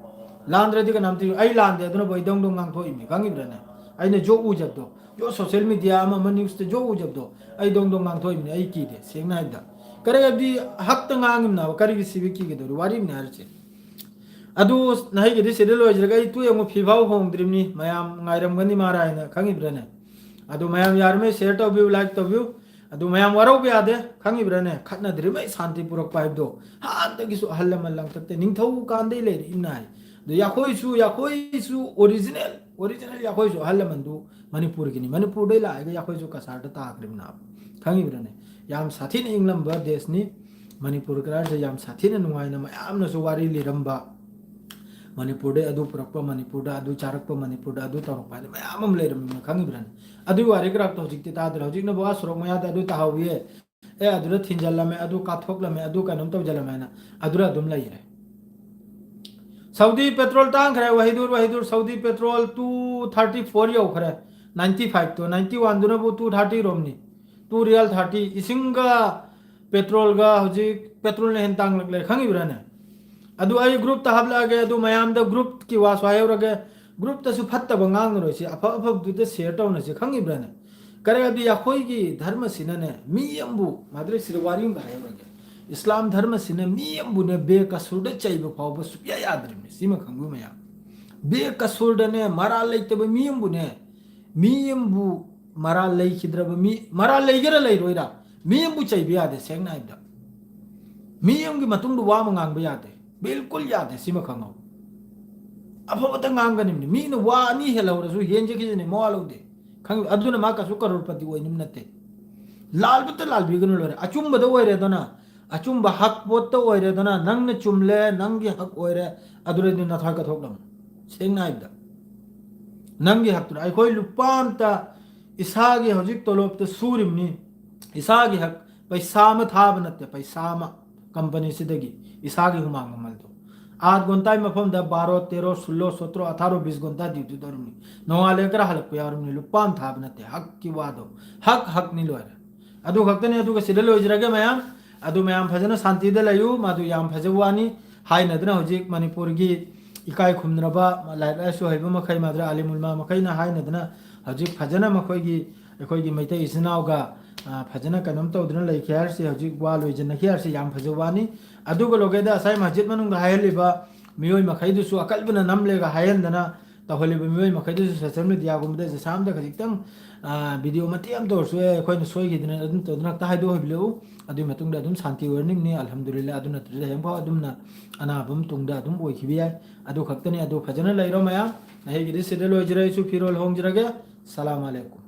ꯂꯥꯟꯗ꯭ꯔꯗꯤ ꯀꯅꯥꯝꯇ ꯀꯤꯔꯨꯅꯨ꯫ ꯑꯩ ꯂꯥꯟꯗꯦ ꯑꯗꯨꯅꯕꯨ ꯑꯩ ꯗꯣꯡ ꯗꯣꯡ ꯉꯥꯡꯊꯣꯛꯏꯅꯤ꯫ ꯈꯪꯉꯤꯕ꯭ꯔꯥꯅꯦ? ꯑꯩꯅ ꯖꯣ ꯎꯖꯕꯗꯣ, ꯖꯣ social media ꯑꯃ ꯑꯃ news ꯇ ꯖꯣ ꯎꯖꯕꯗꯣ ꯑꯩ ꯗꯣꯡ ꯗꯣꯡ ꯉꯥꯡꯊꯣꯛꯏꯕꯅꯤ꯫ ꯑꯩ ꯀꯤꯗꯦ꯫ ꯁꯦꯡꯅ ꯍꯥꯏꯕꯗ ꯀꯔꯤ ꯍꯥꯏꯕꯗꯤ ꯍꯛꯇ ꯉꯥꯡꯉꯤꯕꯅꯕ, ꯀꯔꯤꯒꯤ ꯁꯤꯕ ꯀꯤꯒꯗꯧꯔꯤ? ꯋꯥꯔꯤꯕꯅꯤ ꯍꯥꯏꯔꯤꯁꯦ꯫ ꯑꯗꯨ ꯅꯍꯩꯒꯤꯗꯤ ꯁꯤꯗ ꯂꯣꯏꯖꯔꯒ ꯑꯩ ꯇꯨ ꯌꯦꯡꯉꯨ ꯐꯤꯐꯥꯎ ꯍꯣꯡꯗ꯭ꯔꯤꯕꯅꯤ꯫ ꯃꯌꯥꯝ ꯉꯥꯏꯔꯝꯒꯅꯤ ꯃꯥꯔꯥ ꯍꯥꯏꯅ꯫ ꯈꯪꯉꯤꯕ꯭ꯔꯥꯅꯦ? ꯑꯗꯨ ꯃꯌꯥꯝ ꯌꯥꯔꯤꯉꯩ share ꯇꯧꯕꯤꯌꯨ, like ꯇꯧꯕꯤꯌꯨ꯫ ꯑꯗꯨ ꯃꯌꯥꯝ ꯋꯥꯔꯧꯕ ꯌꯥꯗꯦ꯫ ꯈꯪꯉꯤꯕ꯭ꯔꯥꯅꯦ? ꯈꯠꯅꯗ꯭ꯔꯤꯉꯩ ꯁꯥꯟꯇꯤ ꯄꯨꯔꯛꯄ ꯍꯥꯏꯕꯗꯣ ꯍꯥꯟꯅꯗꯒꯤꯁꯨ ꯑꯍꯜ ꯂꯃꯟ ꯂꯥꯡꯊꯛꯇ ꯅꯤꯡꯊꯧ ꯀꯥꯟꯗꯩ ꯂꯩꯔꯛꯏꯕꯅ ꯍꯥꯏ꯫ ꯑꯗꯨ ꯌꯥꯈꯣꯏꯁꯨ, ꯌꯥꯈꯣꯏꯁꯨ original, original ꯌꯥꯈꯣꯏꯁꯨ ꯑꯍꯜ ꯂꯃꯟꯗꯨ ꯃꯅꯤꯄꯨꯔꯒꯤꯅꯤ꯫ ꯃꯅꯤꯄꯨꯔꯗꯩ ꯂꯥꯛꯑꯒ ꯌꯥꯈꯣꯏꯁꯨ ꯀꯁꯥꯔꯗ ꯇꯥꯈ꯭ꯔꯤꯕꯅ꯫ ꯈꯪꯉꯤꯕ꯭ꯔꯥꯅꯦ? ꯌꯥꯝ ꯁꯥꯊꯤꯅ ꯏꯪꯂꯝꯕ ꯗꯦꯁꯅꯤ꯫ ꯃꯅꯤꯄꯨꯔ ꯀꯔꯥꯔꯁꯦ ꯌꯥꯝ ꯁꯥꯊꯤꯅ ꯅꯨꯡꯉꯥꯏꯅ ꯃꯌꯥꯝꯅꯁꯨ ꯋꯥꯔꯤ ꯂꯤꯔꯝꯕ, ꯃꯅꯤꯄꯨꯔꯗꯩ ꯑꯗꯨ ꯄꯨꯔꯛꯄ, ꯃꯅꯤꯄꯨꯔꯗ ꯑꯗꯨ ꯆꯥꯔꯛꯄ, ꯃꯅꯤꯄꯨꯔꯗ ꯑꯗꯨ ꯇꯧꯔꯛꯄ ꯍꯥꯏꯅ ꯃꯌꯥꯝ ꯑꯃ ꯂꯩꯔꯝꯃꯤꯕꯅ꯫ ꯈꯪꯉꯤꯕ꯭ꯔꯥꯅꯦ? ꯑꯗꯨꯒꯤ ꯋꯥꯔꯤ ꯀꯔꯥꯛꯇꯣ ꯍꯧꯖꯤꯛꯇꯤ ꯇꯥꯗ꯭ꯔꯦ꯫ ꯍꯧꯖꯤꯛꯅꯕꯨ ꯑꯥ ꯁꯣꯔꯣꯛ ꯃꯌꯥꯗ ꯑꯗꯨ ꯇꯥꯍꯧꯋꯤꯌꯦ, ꯑꯦ ꯑꯗꯨꯗ ꯊꯤꯟꯖꯜꯂꯝꯃꯦ, ꯑꯗꯨ ꯀꯥꯞꯊꯣꯛꯂꯝꯃꯦ, ꯑꯗꯨ ꯀꯩꯅꯣꯝ ꯇꯧꯖꯜꯂꯝꯃꯦ ꯍꯥꯏꯅ ꯑꯗꯨꯗ ꯑꯗꯨꯝ ꯂꯩꯔꯦ꯫ ꯁꯥꯎꯗꯤ ꯄꯦꯇ꯭ꯔꯣꯜ ꯇꯥꯡꯈ꯭ꯔꯦ, ꯋꯥꯍꯤꯗꯨꯔ, ꯋꯥꯍꯤꯗꯨꯔ, ꯁꯥꯎꯗꯤ ꯄꯦꯇ꯭ꯔꯣꯜ two thirty four ꯌꯧꯈ꯭ꯔꯦ꯫ Ninety five ꯇꯣ, ninety one ꯗꯨꯅꯕꯨ two thirty ꯔꯣꯝꯅꯤ꯫ Two real thirty꯫ ꯏꯁꯤꯡꯒ ꯄꯦꯇ꯭ꯔꯣꯜꯒ ꯍꯧꯖꯤꯛ ꯄꯦꯇ꯭ꯔꯣꯜꯅ ꯍꯦꯟꯅ ꯇꯥꯡꯂꯛꯂꯦ, ꯈꯪꯉꯤꯕ꯭ꯔꯥꯅꯦ? ꯑꯗꯨ ꯑꯩ ꯒ꯭ꯔꯨꯞꯇ ꯍꯥꯞꯂꯛꯑꯒꯦ, ꯑꯗꯨ ꯃꯌꯥꯝꯗ ꯒ꯭ꯔꯨꯞꯀꯤ ꯋꯥꯁꯨ ꯍꯥꯏꯍꯧꯔꯒꯦ꯫ ꯒ꯭ꯔꯨꯞꯇꯁꯨ ꯐꯠꯇꯕ ꯉꯥꯡꯉꯔꯣꯏꯁꯤ, ꯑꯐ ꯑꯐꯕꯗꯨꯗ ꯁꯤꯌꯔ ꯇꯧꯅꯁꯤ, ꯈꯪꯉꯤꯕ꯭ꯔꯥꯅꯦ? ꯀꯔꯤ ꯍꯥꯏꯕꯗꯤ ꯑꯩꯈꯣꯏꯒꯤ ꯙꯔꯃꯁꯤꯅꯅꯦ, ꯃꯤ ꯑꯃꯕꯨ, ꯃꯥꯗ꯭ꯔꯦ, ꯁꯤꯗ ꯋꯥꯔꯤ ꯑꯃ ꯍꯥꯏꯍꯧꯔꯒꯦ꯫ ꯏꯁꯂꯥꯝ ꯙꯔꯃꯁꯤꯅ ꯃꯤ ꯑꯃꯕꯨꯅꯦ ꯕꯦꯀꯁꯨꯔꯗ ꯆꯩꯕ ꯐꯥꯎꯕ ꯁꯨꯛꯌꯥ ꯌꯥꯗ꯭ꯔꯤꯕꯅꯤ, ꯁꯤꯃ ꯈꯪꯕ ꯃꯌꯥꯝ꯫ ꯕꯦꯀꯁꯨꯔꯗꯅꯦ, ꯃꯔꯥꯜ ꯂꯩꯇꯕ ꯃꯤ ꯑꯃꯕꯨꯅꯦ, ꯃꯤ ꯑꯃꯕꯨ, ꯃꯔꯥꯜ ꯂꯩꯈꯤꯗ꯭ꯔꯕ ꯃꯤ, ꯃꯔꯥꯜ ꯂꯩꯒꯦꯔꯥ ꯂꯩꯔꯣꯏꯔꯥ, ꯃꯤ ꯑꯃꯕꯨ ꯆꯩꯕ ꯌꯥꯗꯦ, ꯁꯦꯡꯅ ꯍꯥꯏꯕꯗ꯫ ꯃꯤ ꯑꯃꯒꯤ ꯃꯇꯨꯡꯗ ꯋꯥ ꯑꯃ ꯉꯥꯡꯕ ꯌꯥꯗꯦ, ꯕꯤꯜꯀꯨꯜ ꯌꯥꯗꯦ, ꯁꯤꯃ ꯈꯪꯍꯧ꯫ ꯑꯐꯕꯇ ꯉꯥꯡꯒꯅꯤꯕꯅꯤ꯫ ꯃꯤꯅ ꯋꯥ ꯑꯅꯤ ꯍꯦꯜꯍꯧꯔꯁꯨ ꯍꯦꯟꯖꯈꯤꯁꯤꯅꯦ, ꯃꯋꯥ ꯂꯧꯗꯦ꯫ ꯈꯪ-, ꯑꯗꯨꯅ ꯃꯥ ꯀꯩꯁꯨ ꯀꯔꯣꯔꯄꯇꯤ ꯑꯣꯏꯅꯤꯡ ꯅꯠꯇꯦ꯫ ꯂꯥꯜꯕꯇ ꯂꯥꯜꯕꯤꯒꯅꯨ, ꯂꯣꯏꯔꯦ꯫ ꯑꯆꯨꯝꯕꯗꯅ ꯍꯛ ꯄꯣꯠꯇ ꯑꯣꯏꯔꯦꯗꯅ, ꯅꯪꯅ ꯆꯨꯝꯂꯦ, ꯅꯪꯒꯤ ꯍꯛ ꯑꯣꯏꯔꯦ, ꯑꯗꯨꯗꯩꯗꯤ ꯅꯊ꯭ꯋꯥꯏ ꯀꯠꯊꯣꯛꯂꯝꯃꯨ꯫ ꯁꯦꯡꯅ ꯍꯥꯏꯕꯗ, ꯅꯪꯒꯤ ꯍꯛꯇꯨꯅ꯫ ꯑꯩꯈꯣꯏ ꯂꯨꯄꯥ ꯑꯝꯇ ꯏꯁꯥꯒꯤ ꯍꯧꯖꯤꯛ ꯇꯣꯂꯣꯞꯇ ꯁꯨꯔꯤꯕꯅꯤ, ꯏꯁꯥꯒꯤ ꯍꯛ ꯄꯩꯁꯥ ꯑꯃ ꯊꯥꯕ ꯅꯠꯇꯦ, ꯄꯩꯁꯥ ꯑꯃ ꯀꯝꯄꯅꯤꯁꯤꯗꯒꯤ ꯏꯁꯥꯒꯤ ꯍꯨꯃꯥꯡ ꯃꯃꯜꯗꯣ꯫ ꯑꯥꯠ ꯒꯣꯟꯇꯥꯒꯤ ꯃꯐꯝꯗ ꯕꯥꯔꯣ, ꯇꯦꯔꯣ, ꯁꯨꯜꯂꯣ, ꯁꯣꯇ꯭ꯔꯣ, ꯑꯊꯥꯔꯣ, ꯕꯤꯁ ꯒꯣꯟꯇꯥ ꯗ꯭ꯌꯨꯇꯤ ꯇꯧꯔꯝꯃꯤ꯫ ꯅꯣꯡꯉꯥꯜꯂꯦ ꯈꯔ ꯍꯜꯂꯛꯄ ꯌꯥꯎꯔꯝꯃꯤ꯫ ꯂꯨꯄꯥ ꯑꯃ ꯊꯥꯕ ꯅꯠꯇꯦ, ꯍꯛꯀꯤ ꯋꯥꯗꯣ꯫ ꯍꯛ ꯍꯛꯅꯤ, ꯂꯣꯏꯔꯦ꯫ ꯑꯗꯨ ꯈꯛꯇꯅꯤ, ꯑꯗꯨꯒ ꯁꯤꯗ ꯂꯣꯏꯖꯔꯒꯦ ꯃꯌꯥꯝ꯫ ꯑꯗꯨ ꯃꯌꯥꯝ ꯐꯖꯅ ꯁꯥꯟꯇꯤꯗ ꯂꯩꯌꯨ꯫ ꯃꯗꯨ ꯌꯥꯝ ꯐꯖꯕ ꯋꯥꯅꯤ꯫ ꯍꯥꯏꯅꯗꯅ ꯍꯧꯖꯤꯛ ꯃꯅꯤꯄꯨꯔꯒꯤ ꯏꯀꯥꯏ ꯈꯨꯝꯅꯔꯕ ꯂꯥꯏꯔꯤꯛ ꯂꯥꯏꯁꯨ ꯍꯩꯕ ꯃꯈꯩ, ꯃꯥꯗ꯭ꯔꯦ, ꯑꯥꯂꯤꯝ ꯎꯂꯃꯥ ꯃꯈꯩꯅ ꯍꯥꯏꯅꯗꯅ ꯍꯧꯖꯤꯛ ꯐꯖꯅ ꯃꯈꯣꯏꯒꯤ, ꯑꯩꯈꯣꯏꯒꯤ ꯃꯩꯇꯩ ꯏꯆꯤꯟ ꯏꯅꯥꯎꯒ, ꯑ, ꯐꯖꯅ ꯀꯩꯅꯣꯝ ꯇꯧꯗꯨꯅ ꯂꯩꯈꯤ ꯍꯥꯏꯔꯁꯤ, ꯍꯧꯖꯤꯛ ꯋꯥ ꯂꯣꯏꯁꯤꯟꯅꯈꯤ ꯍꯥꯏꯔꯁꯤ, ꯌꯥꯝ ꯐꯖꯕ ꯋꯥꯅꯤ꯫ ꯑꯗꯨꯒ ꯂꯣꯀꯦꯜꯗ ꯉꯁꯥꯏ ꯃꯁꯖꯤꯗ ꯃꯅꯨꯡꯗ ꯍꯥꯏꯍꯜꯂꯤꯕ ꯃꯤꯑꯣꯏ ꯃꯈꯩꯗꯨꯁꯨ ꯑꯀꯟꯕꯅ ꯅꯝꯂꯦꯒ ꯍꯥꯏꯍꯟꯗꯅ ꯇꯧꯍꯜꯂꯤꯕ ꯃꯤꯑꯣꯏ ꯃꯈꯩꯗꯨꯁꯨ ꯁꯣꯁꯤꯌꯦꯜ ꯃꯦꯗꯤꯌꯥꯒꯨꯝꯕꯗ ꯖꯁꯥꯝꯗ ꯈꯖꯤꯛꯇꯪ, ꯑ, ꯚꯤꯗꯤꯑꯣ ꯃꯇꯦꯛ ꯑꯃꯇ ꯑꯣꯏꯔꯁꯨ, "ꯑꯦ, ꯑꯩꯈꯣꯏꯅ ꯁꯣꯏꯈꯤꯗꯅ ꯑꯗꯨꯝ ꯇꯧꯗꯅ" ꯍꯦꯛꯇ ꯍꯥꯏꯗꯣꯛꯍꯟꯕꯤꯔꯛꯎ꯫ ꯑꯗꯨꯒꯤ ꯃꯇꯨꯡꯗ ꯑꯗꯨꯝ ꯁꯥꯟꯇꯤ ꯑꯣꯏꯔꯅꯤꯡꯅꯤ, ꯑꯜꯍꯝꯗꯨꯂꯤꯜꯂꯥ꯫ ꯑꯗꯨ ꯅꯠꯇ꯭ꯔꯗꯤ ꯍꯌꯦꯡꯐꯥꯎ ꯑꯗꯨꯝꯅ ꯑꯅꯥꯕ ꯑꯃ ꯇꯨꯡꯗ ꯑꯗꯨꯝ ꯑꯣꯏꯈꯤꯕ ꯌꯥꯏ꯫ ꯑꯗꯨ ꯈꯛꯇꯅꯤ꯫ ꯑꯗꯨ ꯐꯖꯅ ꯂꯩꯔꯣ ꯃꯌꯥꯝ꯫ ꯑꯩꯒꯤꯗꯤ ꯁꯤꯗ ꯂꯣꯏꯖꯔꯦ꯫ ꯑꯩꯁꯨ ꯐꯤꯔꯣꯜ ꯍꯣꯡꯖꯔꯒꯦ꯫ ꯁꯂꯥꯝ ꯑꯂꯩꯀꯨꯝ꯫